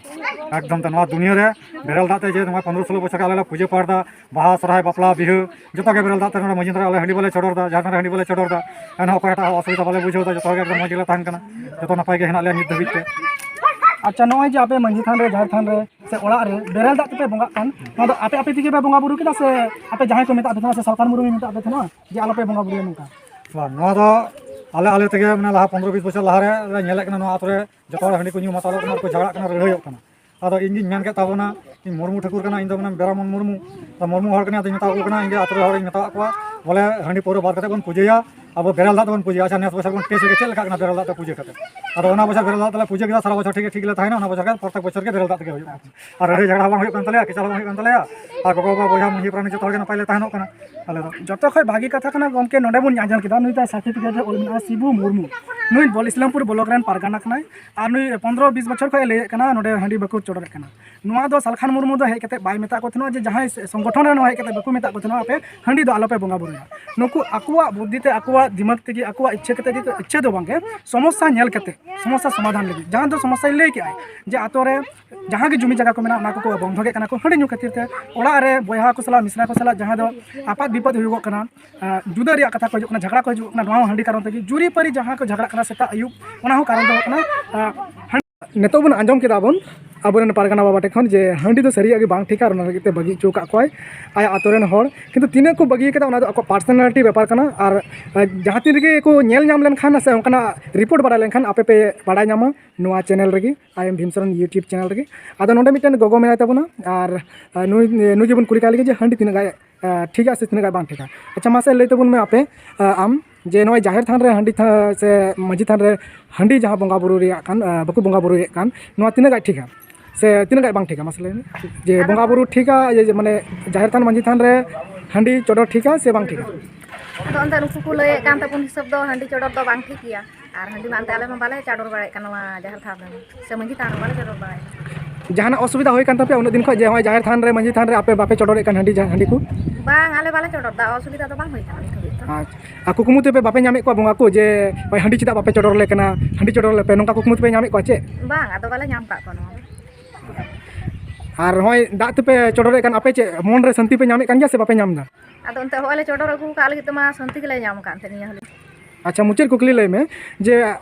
ᱮᱠᱫᱚᱢ ᱛᱮ ᱱᱚᱣᱟ ᱫᱩᱱᱤᱭᱟᱹ ᱨᱮ ᱵᱮᱨᱮᱞ ᱫᱟᱜ ᱛᱮ ᱡᱮ ᱱᱚᱣᱟ ᱯᱚᱱᱨᱚ ᱥᱳᱞᱳ ᱵᱚᱪᱷᱚᱨ ᱟᱞᱮ ᱞᱮ ᱯᱩᱡᱟᱹ ᱯᱟᱴ ᱮᱫᱟ, ᱵᱟᱦᱟ, ᱥᱚᱨᱦᱟᱭ, ᱵᱟᱯᱞᱟ, ᱵᱤᱦᱟᱹ, ᱡᱚᱛᱚ ᱜᱮ ᱵᱮᱨᱮᱞ ᱫᱟᱜ ᱛᱮ ᱱᱚᱰᱮ ᱢᱟᱹᱡᱷᱤ ᱛᱷᱟᱱ ᱨᱮ ᱟᱞᱮ ᱦᱟᱺᱰᱤ ᱵᱟᱞᱮ ᱪᱚᱰᱚᱨ ᱮᱫᱟ, ᱡᱟᱦᱮᱨ ᱛᱷᱟᱱ ᱨᱮ ᱦᱟᱺᱰᱤ ᱵᱟᱞᱮ ᱪᱚᱰᱚᱨ ᱮᱫᱟ᱾ ᱮᱱᱦᱚᱸ ᱚᱠᱚᱭ ᱮᱴᱟᱜ ᱦᱚᱸ ᱚᱥᱩᱵᱤᱫᱷᱟ ᱵᱟᱞᱮ ᱵᱩᱡᱷᱟᱹᱣ ᱮᱫᱟ, ᱡᱚᱛᱚ ᱦᱚᱲ ᱜᱮ ᱮᱠᱫᱚᱢ ᱢᱚᱡᱽ ᱜᱮᱞᱮ ᱛᱟᱦᱮᱱ ᱠᱟᱱᱟ, ᱡᱚᱛᱚ ᱱᱟᱯᱟᱭ ᱜᱮ ᱦᱮᱱᱟᱜ ᱞᱮᱭᱟ ᱱᱤᱛ ᱫᱷᱟᱹᱵᱤᱡ ᱛᱮ᱾ ᱟᱪᱪᱷᱟ, ᱱᱚᱜᱼᱚᱭ ᱡᱮ ᱟᱯᱮ ᱢᱟᱹᱡᱷᱤ ᱛᱷᱟᱱ ᱨᱮ, ᱡᱟᱦᱮᱨ ᱛᱷᱟᱱ ᱨᱮ ᱥᱮ ᱚᱲᱟᱜ ᱨᱮ ᱵᱮᱨᱮᱞ ᱫᱟᱜ ᱛᱮᱯᱮ ᱵᱚᱸᱜᱟᱜ ᱠᱟᱱ, ᱱᱚᱣᱟ ᱫᱚ ᱟᱯᱮ ᱟᱯᱮ ᱛᱮᱜᱮ ᱯᱮ ᱵᱚᱸᱜᱟ ᱵᱩᱨᱩ ᱠᱮᱫᱟ ᱥᱮ ᱟᱯᱮ ᱡᱟᱦᱟᱸᱭ ᱠᱚ ᱢᱮᱛᱟᱜ ᱯᱮ ᱛᱟᱦᱮᱱᱟ ᱥᱮ ᱥᱚᱨᱠᱟᱨ ᱢᱩᱨᱩᱢ ᱢᱮᱛᱟᱜ ᱯᱮ ᱛᱟᱦᱮᱱᱟ ᱡᱮ ᱟᱞᱚᱯᱮ ᱵᱚᱸᱜᱟ ᱵᱩᱨᱩᱭᱟ ᱱᱚᱝᱠᱟ? ᱵᱟᱝ, ᱱᱚᱣᱟ ᱫᱚ ᱟᱞᱮ ᱟᱞᱮ ᱛᱮᱜᱮ, ᱢᱟᱱᱮ, ᱞᱟᱦᱟ ᱯᱚᱱᱨᱚ ᱵᱤᱥ ᱵᱚᱪᱷᱚᱨ ᱞᱟᱦᱟ ᱨᱮ ᱞᱮ ᱧᱮᱞᱮᱫ ᱠᱟᱱᱟ, ᱱᱚᱣᱟ ᱟᱛᱳ ᱨᱮ ᱡᱚᱛᱚ ᱦᱚᱲ ᱦᱟᱺᱰᱤ ᱠᱚ ᱧᱩ ᱢᱟᱛᱟᱞᱚᱜ ᱠᱟᱱᱟ ᱟᱨ ᱠᱚ ᱡᱷᱟᱜᱽᱲᱟᱜ ᱠᱟᱱᱟ, ᱞᱟᱹᱲᱦᱟᱹᱭᱚᱜ ᱠᱟᱱᱟ᱾ ᱟᱫᱚ ᱤᱧ ᱜᱤᱧ ᱢᱮᱱ ᱠᱮᱫ ᱛᱟᱵᱚᱱᱟ ᱤᱧ ᱢᱩᱨᱢᱩ ᱴᱷᱟᱹᱠᱩᱨ ᱠᱟᱱᱟ, ᱤᱧ ᱫᱚ ᱢᱟᱱᱮ ᱵᱮᱨᱟᱢᱚᱱ ᱢᱩᱨᱢᱩ᱾ ᱟᱫᱚ ᱢᱩᱨᱢᱩ ᱦᱚᱲ ᱠᱟᱱᱟᱧ, ᱟᱫᱚᱧ ᱢᱮᱛᱟ ᱠᱚ ᱠᱟᱱᱟ, ᱤᱧ ᱜᱮ ᱟᱛᱳ ᱨᱮ ᱦᱚᱲᱤᱧ ᱢᱮᱛᱟᱣᱟᱜ ᱠᱚᱣᱟ, ᱵᱚᱞᱮ ᱦᱟᱺᱰᱤ ᱯᱟᱹᱣᱨᱟᱹ ᱵᱟᱫ ᱠᱟᱛᱮ ᱵᱚᱱ ᱯᱩᱡᱟᱹᱭᱟ, ᱟᱵᱚ ᱵᱮᱨᱮᱞ ᱫᱟᱜ ᱛᱮᱵᱚᱱ ᱯᱩᱡᱟᱹᱭᱟ᱾ ᱟᱪᱪᱷᱟ, ᱱᱮᱥ ᱵᱚᱪᱷᱚᱨ ᱵᱚᱱ ᱴᱮᱥᱴ ᱞᱮᱜᱮ ᱪᱮᱫ ᱞᱮᱠᱟᱜ ᱠᱟᱱᱟ ᱵᱮᱨᱮᱞ ᱫᱟᱜ ᱛᱮ ᱯᱩᱡᱟᱹ ᱠᱟᱛᱮ᱾ ᱟᱫᱚ ᱚᱱᱟ ᱵᱚᱪᱷᱚᱨ ᱵᱮᱨᱮᱞ ᱫᱟᱜ ᱛᱮᱞᱮ ᱯᱩᱡᱟᱹ ᱠᱮᱫᱟ, ᱥᱟᱨᱟ ᱵᱚᱪᱷᱚᱨ ᱴᱷᱤᱠ ᱜᱮ, ᱴᱷᱤᱠ ᱜᱮᱞᱮ ᱛᱟᱦᱮᱱᱟ, ᱚᱱᱟ ᱵᱚᱪᱷᱚᱨ ᱜᱮ ᱯᱨᱚᱛᱮᱠ ᱵᱚᱪᱷᱚᱨ ᱜᱮ ᱵᱮᱨᱮᱞ ᱫᱟᱜ ᱛᱮᱜᱮ ᱦᱩᱭᱩᱜ ᱠᱟᱱᱟ᱾ ᱟᱨ ᱟᱹᱰᱤ ᱡᱷᱟᱜᱽᱲᱟ ᱦᱚᱸ ᱵᱟᱝ ᱦᱩᱭᱩᱜ ᱠᱟᱱ ᱛᱟᱞᱮᱭᱟ, ᱠᱮᱪᱟᱞ ᱦᱚᱸ ᱵᱟᱝ ᱦᱩᱭᱩᱜ ᱠᱟᱱ ᱛᱟᱞᱮᱭᱟ, ᱟᱨ ᱜᱚᱜᱚ ᱵᱟᱵᱟ ᱵᱚᱭᱦᱟ ᱢᱟᱹᱡᱷᱤ ᱯᱟᱨᱟᱱᱤᱠ ᱡᱚᱛᱚ ᱦᱚᱲ ᱜᱮ ᱱᱟᱯᱟᱭ ᱞᱮ ᱛᱟᱦᱮᱱᱚᱜ ᱠᱟᱱᱟ ᱟᱞᱮ ᱫᱚ᱾ ᱡᱚᱛᱚ ᱠᱷᱚᱡ ᱵᱷᱟᱹᱜᱤ ᱠᱟᱛᱷᱟ ᱠᱟᱱᱟ ᱜᱚᱢᱠᱮ, ᱱᱚᱰᱮ ᱵᱚᱱ ᱟᱸᱡᱚᱢ ᱠᱮᱫᱟ, ᱱᱩᱭ ᱫᱚ ᱥᱟᱨᱴᱤᱯᱷᱤᱠᱮᱴ ᱨᱮ ᱚᱞ ᱢᱮᱱᱟᱜᱼᱟ ᱥᱤᱵᱩ ᱢᱩᱨᱢᱩ, ᱱᱩᱭ ᱵᱚᱞ ᱤᱥᱞᱟᱢᱯᱩᱨ ᱵᱞᱚᱠ ᱨᱮᱱ ᱯᱟᱨᱜᱟᱱᱟ ᱠᱟᱱᱟᱭ, ᱟᱨ ᱱᱩᱭ ᱯᱚᱱᱫᱽᱨᱚ ᱵᱤᱥ ᱵᱚᱪᱷᱚᱨ ᱠᱷᱚᱡ ᱮ ᱞᱟᱹᱭᱮᱫ ᱠᱟᱱᱟ ᱱᱚᱰᱮ ᱦᱟᱺᱰᱤ ᱵᱟᱠᱚ ᱪᱚᱰᱚᱨᱮᱫ ᱠᱟᱱᱟ᱾ ᱱᱚᱣᱟ ᱫᱚ ᱥᱟᱞᱠᱷᱟᱱ ᱢᱩᱨᱢᱩ ᱫᱚ ᱦᱮᱡ ᱠᱟᱛᱮ ᱵᱟᱭ ᱢᱮᱛᱟᱜ ᱠᱚ ᱛᱟᱦᱮᱱᱟ, ᱡᱮ ᱡᱟᱦᱟᱸᱭ ᱥᱚᱝᱜᱚᱴᱷᱚᱱ ᱨᱮ ᱱᱚᱣᱟ ᱦᱮᱡ ᱠᱟᱛᱮ ᱵᱟᱠᱚ ᱢᱮᱛᱟᱜ ᱠᱚ ᱛᱟᱦᱮᱱᱟ, "ᱟᱯᱮ ᱦᱟᱺᱰᱤ ᱫᱚ ᱟᱞᱚᱯᱮ ᱵᱚᱸᱜᱟ ᱵᱩᱨᱩᱭᱟ᱾" ᱱᱩᱠᱩ ᱟᱠᱚᱣᱟᱜ ᱵᱩᱫᱽᱫᱷᱤ ᱛᱮ, ᱟᱠᱚᱣᱟᱜ ᱫᱤᱢᱟᱜᱽ ᱛᱮᱜᱮ, ᱟᱠᱚᱣᱟᱜ ᱤᱪᱪᱷᱟᱹ ᱠᱟᱛᱮ ᱜᱮ, ᱤᱪᱪᱷᱟᱹ ᱫᱚ ᱵᱟᱝᱜᱮ, ᱥᱚᱢᱚᱥᱥᱟ ᱧᱮᱞ ᱠᱟᱛᱮ ᱥᱚᱢᱚᱥᱥᱟ ᱥᱚᱢᱟᱫᱷᱟᱱ ᱞᱟᱹᱜᱤᱫ, ᱡᱟᱦᱟᱸ ᱫᱚ ᱥᱚᱢᱚᱥᱥᱟᱭ ᱞᱟᱹᱭ ᱠᱮᱜᱼᱟᱭ ᱡᱮ ᱟᱛᱳ ᱨᱮ ᱡᱟᱦᱟᱸ ᱜᱮ ᱡᱩᱢᱤ ᱡᱟᱭᱜᱟ ᱠᱚ ᱢᱮᱱᱟᱜᱼᱟ, ᱚᱱᱟ ᱠᱚᱠᱚ ᱵᱚᱱᱫᱷᱚᱠᱮᱫ ᱠᱟᱱᱟ ᱠᱚ ᱦᱟᱺᱰᱤ ᱧᱩ ᱠᱷᱟᱹᱛᱤᱨ ᱛᱮ᱾ ᱚᱲᱟᱜ ᱨᱮ ᱵᱚᱭᱦᱟ ᱠᱚ ᱥᱟᱞᱟᱜ, ᱢᱤᱥᱨᱟ ᱠᱚ ᱥᱟᱞᱟᱜ ᱡᱟᱦᱟᱸ ᱫᱚ ᱟᱯᱟᱛ ᱵᱤᱯᱚᱫ ᱦᱩᱭᱩᱜᱚᱜ ᱠᱟᱱᱟ, ᱟᱸ, ᱡᱩᱫᱟᱹ ᱨᱮᱭᱟᱜ ᱠᱟᱛᱷᱟ ᱠᱚ ᱦᱤᱡᱩᱜ ᱠᱟᱱᱟ, ᱡᱷᱟᱜᱽᱲᱟ ᱠᱚ ᱦᱤᱡᱩᱜ ᱠᱟᱱᱟ, ᱱᱚᱣᱟ ᱦᱚᱸ ᱦᱟᱺᱰᱤ ᱠᱟᱨᱚᱱ ᱛᱮᱜᱮ᱾ ᱡᱩᱨᱤ ᱯᱟᱹᱨᱤ ᱡᱟᱦᱟᱸ ᱠᱚ ᱡᱷᱟᱜᱽᱲᱟᱜ ᱠᱟᱱᱟ ᱥᱮᱛᱟᱜ ᱟᱹᱭᱩᱵ, ᱚᱱᱟ ᱦᱚᱸ ᱠᱟᱨᱚᱱ ᱫᱚ ᱦᱩᱭᱩᱜ ᱠᱟᱱᱟ, ᱟᱸ, ᱦᱟᱺᱰᱤ᱾ ᱱᱤᱛᱚᱜ ᱵᱚᱱ ᱟᱸᱡᱚᱢ ᱠᱮᱫᱟ ᱵᱚᱱ ᱟᱵᱚᱨᱮᱱ ᱯᱟᱨᱜᱟᱱᱟ ᱵᱟᱵᱟ ᱴᱷᱮᱱ ᱠᱷᱚᱱ ᱡᱮ ᱦᱟᱺᱰᱤ ᱫᱚ ᱥᱟᱹᱨᱤᱭᱟᱜ ᱜᱮ ᱵᱟᱝ ᱴᱷᱤᱠᱟ ᱟᱨ ᱚᱱᱟ ᱞᱟᱹᱜᱤᱫ ᱛᱮ ᱵᱟᱹᱜᱤ ᱦᱚᱪᱚ ᱟᱠᱟᱫ ᱠᱚᱣᱟᱭ ᱟᱭᱟᱜ ᱟᱛᱳ ᱨᱮᱱ ᱦᱚᱲ᱾ ᱠᱤᱱᱛᱩ ᱛᱤᱱᱟᱹᱜ ᱠᱚ ᱵᱟᱹᱜᱤ ᱟᱠᱟᱫᱟ, ᱚᱱᱟ ᱫᱚ ᱟᱠᱚ ᱯᱟᱨᱥᱚᱱᱟᱞᱤᱴᱤ ᱵᱮᱯᱟᱨ ᱠᱟᱱᱟ᱾ ᱟᱨ, ᱟᱸ, ᱡᱟᱦᱟᱸ ᱛᱤᱱ ᱨᱮᱜᱮ ᱠᱚ ᱧᱮᱞ ᱧᱟᱢ ᱞᱮᱱᱠᱷᱟᱱ ᱥᱮ ᱚᱱᱠᱟᱱᱟᱜ ᱨᱤᱯᱳᱨᱴ ᱵᱟᱲᱟᱭ ᱞᱮᱱᱠᱷᱟᱱ ᱟᱯᱮ ᱯᱮ ᱵᱟᱲᱟᱭ ᱧᱟᱢᱟ ᱱᱚᱣᱟ ᱪᱮᱱᱮᱞ ᱨᱮᱜᱮ, ᱟᱭ ᱮᱢ ᱵᱷᱤᱢᱥᱚᱨᱚᱱ YouTube ᱪᱮᱱᱮᱞ ᱨᱮᱜᱮ᱾ ᱟᱫᱚ ᱱᱚᱰᱮ ᱢᱤᱫᱴᱮᱱ ᱜᱚᱜᱚ ᱢᱮᱱᱟᱭ ᱛᱟᱵᱚᱱᱟ, ᱟᱨ, ᱟᱸ, ᱱᱩᱭ, ᱱᱩᱭ ᱜᱮᱵᱚᱱ ᱠᱩᱞᱤ ᱠᱟᱭ ᱞᱮᱜᱮ ᱡᱮ ᱦᱟᱺᱰᱤ ᱛᱤᱱᱟᱹᱜ ᱜᱟᱱ ᱟᱸ, ᱴᱷᱤᱠᱟ ᱥᱮ ᱛᱤᱱᱟᱹᱜ ᱜᱟᱱ ᱵᱟᱝ ᱴᱷᱤᱠᱟ? ᱟᱪᱪᱷᱟ, ᱢᱟᱥᱮ ᱞᱟᱹᱭ ᱛᱟᱵᱚᱱ ᱢᱮ ᱟᱯᱮ, ᱟᱸ, ᱟᱢ, ᱡᱮ ᱱᱚᱜᱼᱚᱭ ᱡᱟᱦᱮᱨ ᱛᱷᱟᱱ ᱨᱮ ᱦᱟᱺᱰᱤ ᱛᱷᱟ-, ᱥᱮ ᱢᱟᱹᱡᱷᱤ ᱛᱷᱟᱱ ᱨᱮ ᱦᱟᱺᱰᱤ ᱡᱟᱦᱟᱸ ᱵᱚᱸᱜᱟ ᱵᱩᱨᱩ ᱨᱮᱭᱟᱜ ᱠᱟᱱ, ᱟᱸ, ᱵᱟᱠᱚ ᱵᱚᱸᱜᱟ ᱵᱩᱨᱩᱭᱮᱫ ᱠᱟᱱ, ᱱᱚᱣᱟ ᱛᱤᱱᱟᱹᱜ ᱜᱟᱱ ᱴᱷᱤᱠᱟ ᱥᱮ ᱛᱤᱱᱟᱹᱜ ᱜᱟᱱ ᱵᱟᱝ ᱴᱷᱤᱠᱟ? ᱢᱟᱥᱮ ᱞᱟᱹᱭ ᱢᱮ, ᱡᱮ ᱟᱫᱚ ᱵᱚᱸᱜᱟ ᱵᱩᱨᱩ ᱴᱷᱤᱠᱟ, ᱡᱮ, ᱡᱮ ᱢᱟᱱᱮ ᱡᱟᱦᱮᱨ ᱛᱷᱟᱱ ᱢᱟᱹᱡᱷᱤ ᱛᱷᱟᱱ ᱨᱮ ᱦᱟᱺᱰᱤ ᱪᱚᱰᱚᱨ ᱴᱷᱤᱠᱟ ᱥᱮ ᱵᱟᱝ ᱴᱷᱤᱠᱟ? ᱟᱫᱚ ᱚᱱᱛᱮ ᱱᱩᱠᱩ ᱠᱚ ᱞᱟᱹᱭᱮᱫ ᱠᱟᱱ ᱛᱟᱵᱚᱱ ᱦᱤᱥᱟᱹᱵ ᱫᱚ ᱦᱟᱺᱰᱤ ᱪᱚᱰᱚᱨ ᱫᱚ ᱵᱟᱝ ᱴᱷᱤᱠ ᱜᱮᱭᱟ᱾ ᱟᱨ ᱦᱟᱺᱰᱤ ᱢᱟ ᱮᱱᱛᱮ ᱟᱞᱮ ᱢᱟ ᱵᱟᱞᱮ ᱪᱚᱰᱚᱨ ᱵᱟᱲᱟᱭᱮᱫ ᱠᱟᱱ ᱱᱚᱣᱟ ᱡᱟᱦᱮᱨ ᱛᱷᱟᱱ ᱨᱮᱢᱟ, ᱥᱮ ᱢᱟᱺᱡᱷᱤ ᱛᱷᱟᱱ ᱨᱮ ᱵᱟᱞᱮ ᱪᱚᱰᱚᱨ ᱵᱟᱲᱟᱭᱮᱫ ᱠᱟᱱ᱾ ᱡᱟᱦᱟᱱᱟᱜ ᱚᱥᱩᱵᱤᱫᱷᱟ ᱦᱩᱭ ᱠᱟᱱ ᱛᱟᱯᱮᱭᱟ ᱩᱱᱟᱹᱜ ᱫᱤᱱ ᱠᱷᱚᱱ ᱡᱮ ᱱᱚᱜᱼᱚᱭ ᱡᱟᱦᱮᱨ ᱛᱷᱟᱱ ᱨᱮ, ᱢᱟᱺᱡᱷᱤ ᱛᱷᱟᱱ ᱨᱮ ᱟᱯᱮ ᱵᱟᱯᱮ ᱪᱚᱰᱚᱨᱮᱫ ᱠᱟᱱ ᱦᱟᱺᱰᱤ, ᱡᱟᱦᱟᱸ ᱦᱟᱺᱰᱤ ᱠᱚ? ᱵᱟᱝ, ᱟᱞᱮ ᱵᱟᱞᱮ ᱪᱚᱰᱚᱨ ᱫᱟ, ᱚᱥᱩᱵᱤᱫᱷᱟ ᱫᱚ ᱵᱟᱝ ᱦᱩᱭ ᱠᱟᱱᱟ ᱱᱤᱛ ᱦᱟᱹᱵᱤᱡ ᱫᱚ᱾ ᱟᱪᱪᱷᱟ, ᱟᱨ ᱠᱩᱠᱢᱩ ᱛᱮᱯᱮ ᱵᱟᱯᱮ ᱧᱟᱢᱮᱫ ᱠᱚᱣᱟ ᱵᱚᱸᱜᱟ ᱠᱚ ᱡᱮ ᱦᱟᱺᱰᱤ ᱪᱮᱫᱟᱜ ᱵᱟᱯᱮ ᱪᱚᱰᱚᱨ ᱞᱮ ᱠᱟᱱᱟ, ᱦᱟᱺᱰᱤ ᱪᱚᱰᱚᱨ ᱞᱮᱯᱮ, ᱱᱚᱝᱠᱟ ᱠᱩᱠᱢᱩ ᱛᱮᱯᱮ ᱧᱟᱢᱮᱫ ᱠᱚᱣᱟ ᱪᱮᱫ? ᱵᱟᱝ, ᱟᱫᱚ ᱵᱟᱞᱮ ᱧᱟᱢ ᱠᱟᱜ ᱠᱚᱣᱟ ᱱᱚᱣᱟ ᱫᱚ᱾ ᱟᱨ ᱱᱚᱜᱼᱚᱭ ᱫᱟᱜ ᱛᱮᱯᱮ ᱪᱚᱰᱚᱨᱮᱫ ᱠᱟᱱ, ᱟᱯᱮ ᱪᱮᱫ ᱢᱚᱱ ᱨᱮ ᱥᱟᱹᱱᱛᱤ ᱯᱮ ᱧᱟᱢᱮᱫ ᱠᱟᱱ ᱜᱮᱭᱟ ᱥᱮ ᱵᱟᱯᱮ ᱧᱟᱢ ᱮᱫᱟ? ᱟᱫᱚ ᱚᱱᱛᱮ ᱦᱚᱸᱜᱼᱚᱭ ᱞᱮ ᱪᱚᱰᱚᱨ ᱟᱹᱜᱩ ᱠᱟᱜ ᱞᱟᱹᱜᱤᱫ ᱛᱮᱢᱟ ᱥᱟᱹᱱᱛᱤ ᱜᱮᱞᱮ ᱧᱟᱢ ᱟᱠᱟᱫ ᱛᱟᱦᱮᱸᱫ ᱱᱤᱭᱟᱹ ᱦᱚᱞᱮ᱾ ᱟᱪᱪᱷᱟ, ᱢᱩᱪᱟᱹᱫ ᱠᱩᱠᱞᱤ ᱞᱟᱹᱭ ᱢᱮ ᱡᱮ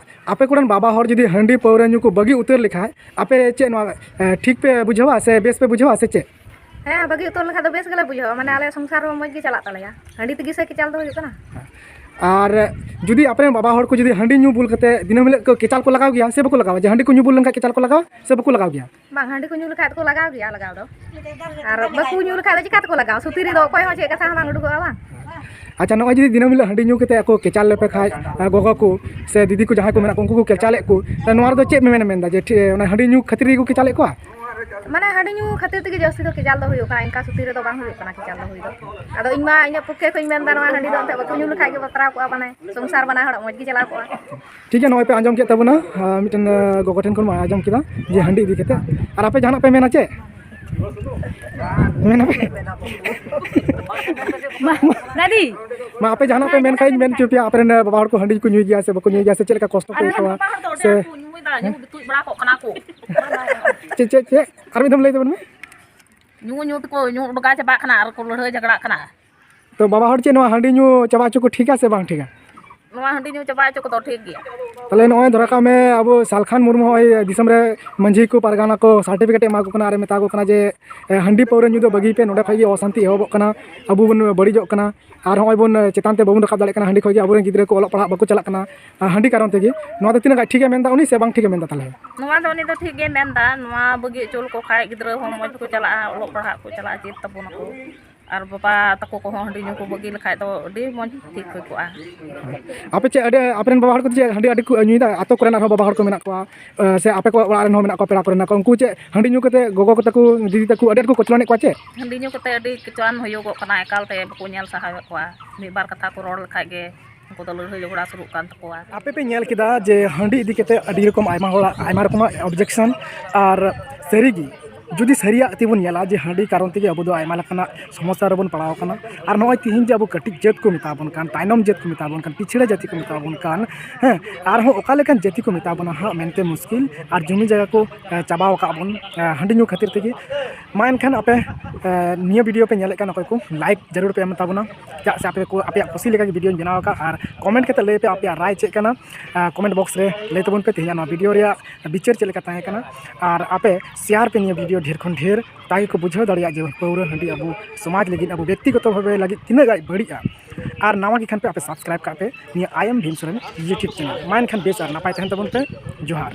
ᱟᱯᱮ ᱠᱚᱨᱮᱱ ᱵᱟᱵᱟ ᱦᱚᱲ ᱡᱩᱫᱤ ᱦᱟᱺᱰᱤ ᱯᱟᱹᱣᱨᱟᱹ ᱧᱩ ᱠᱚ ᱵᱟᱹᱜᱤ ᱩᱛᱟᱹᱨ ᱞᱮᱠᱷᱟᱡ, ᱟᱯᱮ ᱪᱮᱫ ᱱᱚᱣᱟ, ᱮ, ᱴᱷᱤᱠ ᱯᱮ ᱵᱩᱡᱷᱟᱹᱣᱟ ᱥᱮ ᱵᱮᱥ ᱯᱮ ᱵᱩᱡᱷᱟᱹᱣᱟ ᱥᱮ ᱪᱮᱫ? ᱦᱮᱸ, ᱵᱟᱹᱜᱤ ᱩᱛᱟᱹᱨ ᱞᱮᱠᱷᱟᱡ ᱫᱚ ᱵᱮᱥ ᱜᱮᱞᱮ ᱵᱩᱡᱷᱟᱹᱣᱟ, ᱢᱟᱱᱮ ᱟᱞᱮ ᱥᱚᱝᱥᱟᱨ ᱦᱚᱸ ᱢᱚᱡᱽ ᱜᱮ ᱪᱟᱞᱟᱜ ᱛᱟᱞᱮᱭᱟ, ᱦᱟᱺᱰᱤ ᱛᱮᱜᱮ ᱥᱮ ᱠᱮᱪᱟᱞ ᱫᱚ ᱦᱩᱭᱩᱜ ᱠᱟᱱᱟ᱾ ᱟᱨ ᱡᱩᱫᱤ ᱟᱯᱮ ᱨᱮᱱ ᱵᱟᱵᱟ ᱦᱚᱲ ᱠᱚ ᱡᱩᱫᱤ ᱦᱟᱺᱰᱤ ᱧᱩ ᱵᱩᱞ ᱠᱟᱛᱮ ᱫᱤᱱᱟᱹᱢ ᱦᱤᱞᱳᱜ ᱠᱚ ᱠᱮᱪᱟᱞ ᱠᱚ ᱞᱟᱜᱟᱣ ᱜᱮᱭᱟ ᱥᱮ ᱵᱟᱠᱚ ᱞᱟᱜᱟᱣᱟ? ᱡᱮ ᱦᱟᱺᱰᱤ ᱠᱚ ᱧᱩ ᱵᱩᱞ ᱞᱮᱱᱠᱷᱟᱱ ᱠᱮᱪᱟᱞ ᱠᱚ ᱞᱟᱜᱟᱣᱟ ᱥᱮ ᱵᱟᱠᱚ ᱞᱟᱜᱟᱣ ᱜᱮᱭᱟ? ᱵᱟᱝ, ᱦᱟᱺᱰᱤ ᱠᱚ ᱧᱩ ᱞᱮᱠᱷᱟᱡ ᱫᱚᱠᱚ ᱞᱟᱜᱟᱣ ᱜᱮᱭᱟ ᱞᱟᱜᱟᱣ ᱫᱚ᱾ ᱟᱨ ᱵᱟᱠᱚ ᱧᱩ ᱞᱮᱠᱷᱟᱡ ᱫᱚ ᱪᱤᱠᱟ ᱛᱮᱠᱚ ᱞᱟᱜᱟᱣᱟ? ᱥᱩᱛᱤ ᱨᱮᱫᱚ ᱚᱠᱚᱭ ᱦᱚᱸ ᱪᱮᱫ ᱠᱟᱛᱷᱟ ᱦᱚᱸ ᱵᱟᱝ ᱩᱰᱩᱠᱚᱜᱼᱟ, ᱵᱟᱝ? ᱟᱪᱪᱷᱟ, ᱱᱚᱜᱼᱚᱭ ᱡᱩᱫᱤ ᱫᱤᱱᱟᱹᱢ ᱦᱤᱞᱳᱜ ᱦᱟᱺᱰᱤ ᱧᱩ ᱠᱟᱛᱮ ᱟᱠᱚ ᱠᱮᱪᱟᱞ ᱞᱮᱯᱮ ᱠᱷᱟᱡ, ᱟᱨ ᱜᱚᱜᱚ ᱠᱚ ᱥᱮ ᱫᱤᱫᱤ ᱠᱚ ᱡᱟᱦᱟᱸᱭ ᱠᱚ ᱢᱮᱱᱟᱜ ᱠᱚ, ᱩᱱᱠᱩ ᱠᱚ ᱠᱮᱪᱟᱞᱮᱫ ᱠᱚ, ᱛᱟᱦᱞᱮ ᱱᱚᱣᱟ ᱨᱮᱫᱚ ᱪᱮᱫ ᱢᱮᱢᱮᱱ ᱢᱮᱱᱫᱟ ᱡᱮ ᱴᱷᱤ-, ᱚᱱᱟ ᱦᱟᱺᱰᱤ ᱧᱩ ᱠᱷᱟᱹᱛᱤᱨ ᱜᱮᱠᱚ ᱠᱮᱪᱟᱞᱮᱫ ᱠᱚᱣᱟ? ᱢᱟᱱᱮ ᱦᱟᱺᱰᱤ ᱧᱩ ᱠᱷᱟᱹᱛᱤᱨ ᱛᱮᱜᱮ ᱡᱟᱹᱥᱛᱤ ᱫᱚ ᱠᱮᱪᱟᱞ ᱫᱚ ᱦᱩᱭᱩᱜ ᱠᱟᱱᱟ, ᱤᱱᱠᱟ ᱥᱩᱛᱤ ᱨᱮᱫᱚ ᱵᱟᱝ ᱦᱩᱭᱩᱜ ᱠᱟᱱᱟ ᱠᱮᱪᱟᱞ ᱫᱚ ᱦᱩᱭ ᱫᱚ᱾ ᱟᱫᱚ ᱤᱧ ᱢᱟ ᱤᱧᱟᱹᱜ ᱯᱚᱠᱠᱷᱮ ᱠᱷᱚᱱ ᱤᱧ ᱢᱮᱱᱫᱟ, ᱱᱚᱣᱟ ᱦᱟᱺᱰᱤ ᱫᱚ ᱮᱱᱛᱮᱫ ᱵᱟᱠᱚ ᱧᱩ ᱞᱮᱠᱷᱟᱡ ᱜᱮ ᱵᱟᱛᱨᱟᱣ ᱠᱚᱜᱼᱟ, ᱢᱟᱱᱮ ᱥᱚᱝᱥᱟᱨ ᱵᱟᱱᱟ ᱦᱚᱲᱟᱜ ᱢᱚᱡᱽ ᱜᱮ ᱪᱟᱞᱟᱣ ᱠᱚᱜᱼᱟ᱾ ᱴᱷᱤᱠ ᱜᱮᱭᱟ, ᱱᱚᱜᱼᱚᱭ ᱯᱮ ᱟᱸᱡᱚᱢ ᱠᱮᱫ ᱛᱟᱵᱚᱱᱟ, ᱟᱨ ᱢᱤᱫᱴᱮᱱ, ᱟᱨ, ᱜᱚᱜᱚ ᱴᱷᱮᱱ ᱠᱷᱚᱱ ᱢᱟ ᱟᱸᱡᱚᱢ ᱠᱮᱫᱟ ᱡᱮ ᱦᱟᱺᱰᱤ ᱤᱫᱤ ᱠᱟᱛᱮ᱾ ᱟᱨ ᱟᱯᱮ ᱡᱟᱦᱟᱱᱟᱜ ᱯᱮ ᱢᱮᱱᱟ ᱪᱮᱫ? ᱢᱮᱱᱟ ᱯᱮ? ᱢᱟ, ᱫᱟᱫᱤ᱾ ᱢᱟ, ᱟᱯᱮ ᱡᱟᱦᱟᱱᱟᱜ ᱯᱮ ᱢᱮᱱ ᱠᱷᱟᱡ ᱤᱧ ᱢᱮᱱ ᱦᱚᱪᱚ ᱯᱮᱭᱟ, ᱟᱯᱮ ᱨᱮᱱ ᱵᱟᱵᱟ ᱦᱚᱲ ᱠᱚ ᱦᱟᱺᱰᱤ ᱠᱚ ᱧᱩᱭ ᱜᱮᱭᱟ ᱥᱮ ᱵᱟᱠᱚ ᱧᱩᱭ ᱜᱮᱭᱟ, ᱥᱮ ᱪᱮᱫ ᱞᱮᱠᱟ ᱠᱚᱥᱴᱚ ᱠᱚ ᱟᱞᱮ ᱨᱮᱱ ᱟᱹᱭᱠᱟᱹᱣᱟ? ᱵᱟᱵᱟ ᱦᱚᱲ ᱫᱚ ᱟᱹᱰᱤ ᱥᱮ ᱟᱸᱴ ᱠᱚ ᱧᱩᱭᱫᱟ, ᱧᱩ ᱜᱤᱛᱩᱡ ᱵᱟᱲᱟ ᱠᱚᱜ ᱠᱟᱱᱟ ᱠᱚ᱾ ᱪᱮᱫ, ᱪᱮᱫ, ᱪᱮᱫ? ᱟᱨ ᱢᱤᱫ ᱫᱷᱟᱣ ᱞᱟᱹᱭ ᱛᱟᱵᱚᱱ ᱢᱮ᱾ ᱧᱩ, ᱧᱩ ᱛᱮᱠᱚ ᱧᱩ ᱰᱚᱜᱟ ᱪᱟᱵᱟᱜ ᱠᱟᱱᱟ ᱟᱨ ᱠᱚ ᱞᱟᱹᱲᱦᱟᱹᱭ ᱡᱷᱟᱜᱽᱲᱟᱜ ᱠᱟᱱᱟ᱾ ᱛᱚ ᱵᱟᱵᱟ ᱦᱚᱲ ᱪᱮᱫ ᱱᱚᱣᱟ ᱦᱟᱺᱰᱤ ᱧᱩ ᱪᱟᱵᱟ ᱦᱚᱪᱚ ᱠᱚ ᱴᱷᱤᱠᱟ ᱥᱮ ᱵᱟᱝ ᱴᱷᱤᱠᱟ? ᱱᱚᱣᱟ ᱦᱟᱺᱰᱤ ᱧᱩ ᱪᱟᱵᱟ ᱦᱚᱪᱚ ᱠᱚᱫᱚ ᱴᱷᱤᱠ ᱜᱮᱭᱟ᱾ ᱛᱟᱦᱞᱮ ᱱᱚᱜᱼᱚᱭ ᱫᱷᱚᱨᱟ ᱠᱟᱜ ᱢᱮ, ᱟᱵᱚ ᱥᱟᱞᱠᱷᱟᱱ ᱢᱩᱨᱢᱩ ᱦᱚᱸᱜᱼᱚᱭ ᱫᱤᱥᱚᱢ ᱨᱮ ᱢᱟᱹᱡᱷᱤ ᱠᱚ ᱯᱟᱨᱜᱟᱱᱟ ᱠᱚ certificate ᱮ ᱮᱢᱟ ᱠᱚ ᱠᱟᱱᱟ ᱟᱨ ᱮ ᱢᱮᱛᱟ ᱠᱚ ᱠᱟᱱᱟ ᱡᱮ, ᱮ, ᱦᱟᱺᱰᱤ ᱯᱟᱹᱣᱨᱟᱹ ᱧᱩ ᱫᱚ ᱵᱟᱹᱜᱤ ᱯᱮ, ᱱᱚᱸᱰᱮ ᱠᱷᱚᱡ ᱜᱮ ᱚᱥᱟᱱᱛᱤ ᱮᱦᱚᱵᱚᱜ ᱠᱟᱱᱟ, ᱟᱵᱚ ᱵᱚᱱ ᱵᱟᱹᱲᱤᱡᱚᱜ ᱠᱟᱱᱟ, ᱟᱨ ᱦᱚᱸᱜᱼᱚᱭ ᱵᱚᱱ ᱪᱮᱛᱟᱱ ᱛᱮ ᱵᱟᱵᱚᱱ ᱨᱟᱠᱟᱵ ᱫᱟᱲᱮᱭᱟᱜ ᱠᱟᱱᱟ, ᱦᱟᱺᱰᱤ ᱠᱷᱚᱡ ᱜᱮ ᱟᱵᱚᱨᱮᱱ ᱜᱤᱫᱽᱨᱟᱹ ᱠᱚ ᱚᱞᱚᱜ ᱯᱟᱲᱦᱟᱜ ᱵᱟᱠᱚ ᱪᱟᱞᱟᱜ ᱠᱟᱱᱟ᱾ ᱟᱨ ᱦᱟᱺᱰᱤ ᱠᱟᱨᱚᱱ ᱛᱮᱜᱮ, ᱱᱚᱣᱟ ᱫᱚ ᱛᱤᱱᱟᱹᱜ ᱜᱟᱱ ᱴᱷᱤᱠᱮ ᱢᱮᱱᱫᱟ ᱩᱱᱤ ᱥᱮ ᱵᱟᱝ ᱴᱷᱤᱠᱮ ᱢᱮᱱᱫᱟ ᱛᱟᱦᱞᱮ? ᱱᱚᱣᱟ ᱫᱚ ᱩᱱᱤ ᱫᱚ ᱴᱷᱤᱠ ᱜᱮ ᱢᱮᱱᱫᱟ, ᱱᱚᱣᱟ ᱵᱟᱹᱜᱤ ᱦᱚᱪᱚ ᱞᱮᱠᱚ ᱠᱷᱟᱡ ᱜᱤᱫᱽᱨᱟᱹ ᱦᱚᱸ ᱢᱚᱡᱽ ᱠᱚ ᱪᱟᱞᱟᱜᱼᱟ, ᱚᱞᱚᱜ ᱯᱟᱲᱦᱟᱜ ᱠᱚ ᱪᱟᱞᱟᱜᱼᱟ, ᱪᱮᱫ ᱛᱟᱵᱚᱱᱟᱠᱚ᱾ ᱟᱨ ᱵᱟᱵᱟ ᱛᱟᱠᱚ ᱠᱚᱦᱚᱸ ᱦᱟᱺᱰᱤ ᱧᱩ ᱠᱚ ᱵᱟᱹᱜᱤ ᱞᱮᱠᱷᱟᱡ ᱫᱚ ᱟᱹᱰᱤ ᱢᱚᱡᱽ ᱴᱷᱤᱠ ᱦᱩᱭ ᱠᱚᱜᱼᱟ᱾ ᱟᱯᱮ ᱪᱮᱫ ᱟᱹᱰᱤ, ᱟᱯᱮ ᱨᱮᱱ ᱵᱟᱵᱟ ᱦᱚᱲ ᱠᱚᱫᱚ ᱪᱮᱫ ᱦᱟᱺᱰᱤ ᱟᱹᱰᱤ ᱠᱚ ᱧᱩᱭᱮᱫᱟ? ᱟᱛᱳ ᱠᱚᱨᱮᱱ ᱟᱨᱦᱚᱸ ᱵᱟᱵᱟ ᱦᱚᱲ ᱠᱚ ᱢᱮᱱᱟᱜ ᱠᱚᱣᱟ, ᱮ, ᱥᱮ ᱟᱯᱮ ᱠᱚ ᱚᱲᱟᱜ ᱨᱮᱱ ᱦᱚᱸ ᱢᱮᱱᱟᱜ ᱠᱚᱣᱟ, ᱯᱮᱲᱟ ᱠᱚᱨᱮ ᱢᱮᱱᱟᱜ ᱠᱚᱣᱟ, ᱩᱱᱠᱩ ᱪᱮᱫ ᱦᱟᱺᱰᱤ ᱧᱩ ᱠᱟᱛᱮ ᱜᱚᱜᱚ ᱠᱚ ᱛᱟᱠᱚ, ᱫᱤᱫᱤ ᱛᱟᱠᱚ ᱟᱹᱰᱤ ᱟᱸᱴ ᱠᱚ ᱠᱚᱪᱞᱚᱱᱮᱫ ᱠᱚᱣᱟ ᱪᱮᱫ? ᱦᱟᱺᱰᱤ ᱧᱩ ᱠᱟᱛᱮ ᱟᱹᱰᱤ ᱠᱚᱪᱞᱚᱱ ᱦᱩᱭᱩᱜᱚᱜ ᱠᱟᱱᱟ, ᱮᱠᱟᱞ ᱛᱮ ᱵᱟᱠᱚ ᱧᱮᱞ ᱥᱟᱦᱟᱣᱮᱫ ᱠᱚᱣᱟ᱾ ᱢᱤᱫ ᱵᱟᱨ ᱠᱟᱛᱷᱟ ᱠᱚ ᱨᱚᱲ ᱞᱮᱠᱷᱟᱡ ᱜᱮ ᱩᱱᱠᱩ ᱫᱚ ᱞᱟᱹᱲᱦᱟᱹᱭ ᱡᱷᱚᱜᱽᱲᱟ ᱥᱩᱨᱩᱜ ᱠᱟᱱ ᱛᱟᱠᱚᱣᱟ᱾ ᱟᱯᱮ ᱯᱮ ᱧᱮᱞ ᱠᱮᱫᱟ ᱡᱮ ᱦᱟᱺᱰᱤ ᱤᱫᱤ ᱠᱟᱛᱮ ᱟᱹᱰᱤ ᱨᱚᱠᱚᱢ ᱟᱭᱢᱟ ᱦᱚᱲᱟᱜ ᱟᱭᱢᱟ ᱨᱚᱠᱚᱢᱟᱜ objection, ᱟᱨ ᱥᱟᱹᱨᱤᱜᱮ ᱡᱩᱫᱤ ᱥᱟᱹᱨᱤᱭᱟᱜ ᱛᱮᱵᱚᱱ ᱧᱮᱞᱟ ᱡᱮ ᱦᱟᱺᱰᱤ ᱠᱟᱨᱚᱱ ᱛᱮᱜᱮ ᱟᱵᱚ ᱫᱚ ᱟᱭᱢᱟ ᱞᱮᱠᱟᱱᱟᱜ ᱥᱚᱢᱚᱥᱥᱟ ᱨᱮᱵᱚᱱ ᱯᱟᱲᱟᱣ ᱟᱠᱟᱱᱟ᱾ ᱟᱨ ᱱᱚᱜᱼᱚᱭ ᱛᱤᱦᱤᱧ ᱡᱮ ᱟᱵᱚ ᱠᱟᱹᱴᱤᱡ ᱡᱟᱹᱛ ᱠᱚ ᱢᱮᱛᱟ ᱵᱚᱱ ᱠᱟᱱ, ᱛᱟᱭᱱᱚᱢ ᱡᱟᱹᱛ ᱠᱚ ᱢᱮᱛᱟ ᱵᱚᱱ ᱠᱟᱱ, ᱯᱤᱪᱷᱲᱟᱹ ᱡᱟᱹᱛᱤ ᱠᱚ ᱢᱮᱛᱟ ᱵᱚᱱ ᱠᱟᱱ, ᱦᱮᱸ, ᱟᱨᱦᱚᱸ ᱚᱠᱟ ᱞᱮᱠᱟᱱ ᱡᱟᱹᱛᱤ ᱠᱚ ᱢᱮᱛᱟ ᱵᱚᱱᱟ ᱦᱟᱸᱜ ᱢᱮᱱᱛᱮ ᱢᱩᱥᱠᱤᱞ, ᱟᱨ ᱡᱩᱢᱤ ᱡᱟᱭᱜᱟ ᱠᱚ, ᱮ, ᱪᱟᱵᱟᱣ ᱟᱠᱟᱫ ᱵᱚᱱ, ᱮ, ᱦᱟᱺᱰᱤ ᱧᱩ ᱠᱷᱟᱹᱛᱤᱨ ᱛᱮᱜᱮ᱾ ᱢᱟ ᱮᱱᱠᱷᱟᱱ ᱟᱯᱮ ᱱᱤᱭᱟᱹ ᱵᱷᱤᱰᱤᱭᱳ ᱯᱮ ᱧᱮᱞᱮᱫ ᱠᱟᱱ ᱚᱠᱚᱭ ᱠᱚ, ᱞᱟᱭᱤᱠ ᱡᱟᱹᱨᱩᱲ ᱯᱮ ᱮᱢ ᱛᱟᱵᱚᱱᱟ᱾ ᱪᱮᱫᱟᱜ ᱥᱮ ᱟᱯᱮ ᱠᱚ ᱟᱯᱮᱭᱟᱜ ᱠᱩᱥᱤ ᱞᱮᱠᱟ ᱜᱮ ᱵᱷᱤᱰᱤᱭᱳᱧ ᱵᱮᱱᱟᱣ ᱟᱠᱟᱫᱼᱟ᱾ ᱟᱨ ᱠᱚᱢᱮᱱᱴ ᱠᱟᱛᱮ ᱞᱟᱹᱭ ᱯᱮ ᱟᱯᱮᱭᱟᱜ ᱨᱟᱭ ᱪᱮᱫ ᱠᱟᱱᱟ, ᱠᱚᱢᱮᱱᱴ ᱵᱚᱠᱥ ᱨᱮ ᱞᱟᱹᱭ ᱛᱟᱵᱚᱱ ᱯᱮ ᱛᱮᱦᱮᱧᱟᱜ ᱱᱚᱣᱟ ᱵᱷᱤᱰᱤᱭᱳ ᱨᱮᱭᱟᱜ ᱵᱤᱪᱟᱹᱨ ᱪᱮᱫ ᱞᱮᱠᱟ ᱛᱟᱦᱮᱸ ᱠᱟᱱᱟ᱾ ᱟᱨ ᱟᱯᱮ ᱥᱮᱭᱟᱨ ᱯᱮ ᱱᱤᱭᱟᱹ ᱵᱷᱤᱰᱤᱭᱳ ᱰᱷᱮᱨ ᱠᱷᱚᱱ ᱰᱷᱮᱨ, ᱛᱟᱠᱤ ᱠᱚ ᱵᱩᱡᱷᱟᱹᱣ ᱫᱟᱲᱮᱭᱟᱜ ᱡᱮ ᱯᱟᱹᱣᱨᱟᱹ ᱦᱟᱺᱰᱤ ᱟᱵᱚ ᱥᱚᱢᱟᱡᱽ ᱞᱟᱹᱜᱤᱫ, ᱟᱵᱚ ᱵᱮᱠᱛᱤᱜᱚᱛᱚ ᱵᱷᱟᱵᱮ ᱞᱟᱹᱜᱤᱫ ᱛᱤᱱᱟᱹᱜ ᱜᱟᱱ ᱵᱟᱹᱲᱤᱡᱼᱟ᱾ ᱟᱨ ᱱᱟᱣᱟ ᱜᱮ ᱠᱷᱟᱱ ᱯᱮ ᱟᱯᱮ ᱥᱟᱵᱥᱠᱨᱟᱭᱤᱵᱽ ᱠᱟᱜ ᱯᱮ ᱱᱤᱭᱟᱹ ᱟᱭ ᱮᱢ ᱵᱷᱤᱢ ᱥᱚᱨᱮᱱ YouTube ᱪᱮᱱᱮᱞ᱾ ᱢᱟ ᱮᱱᱠᱷᱟᱱ ᱵᱮᱥ ᱟᱨ ᱱᱟᱯᱟᱭ ᱛᱟᱦᱮᱱ ᱛᱟᱵᱚᱱ ᱯᱮ᱾ ᱡᱚᱦᱟᱨ᱾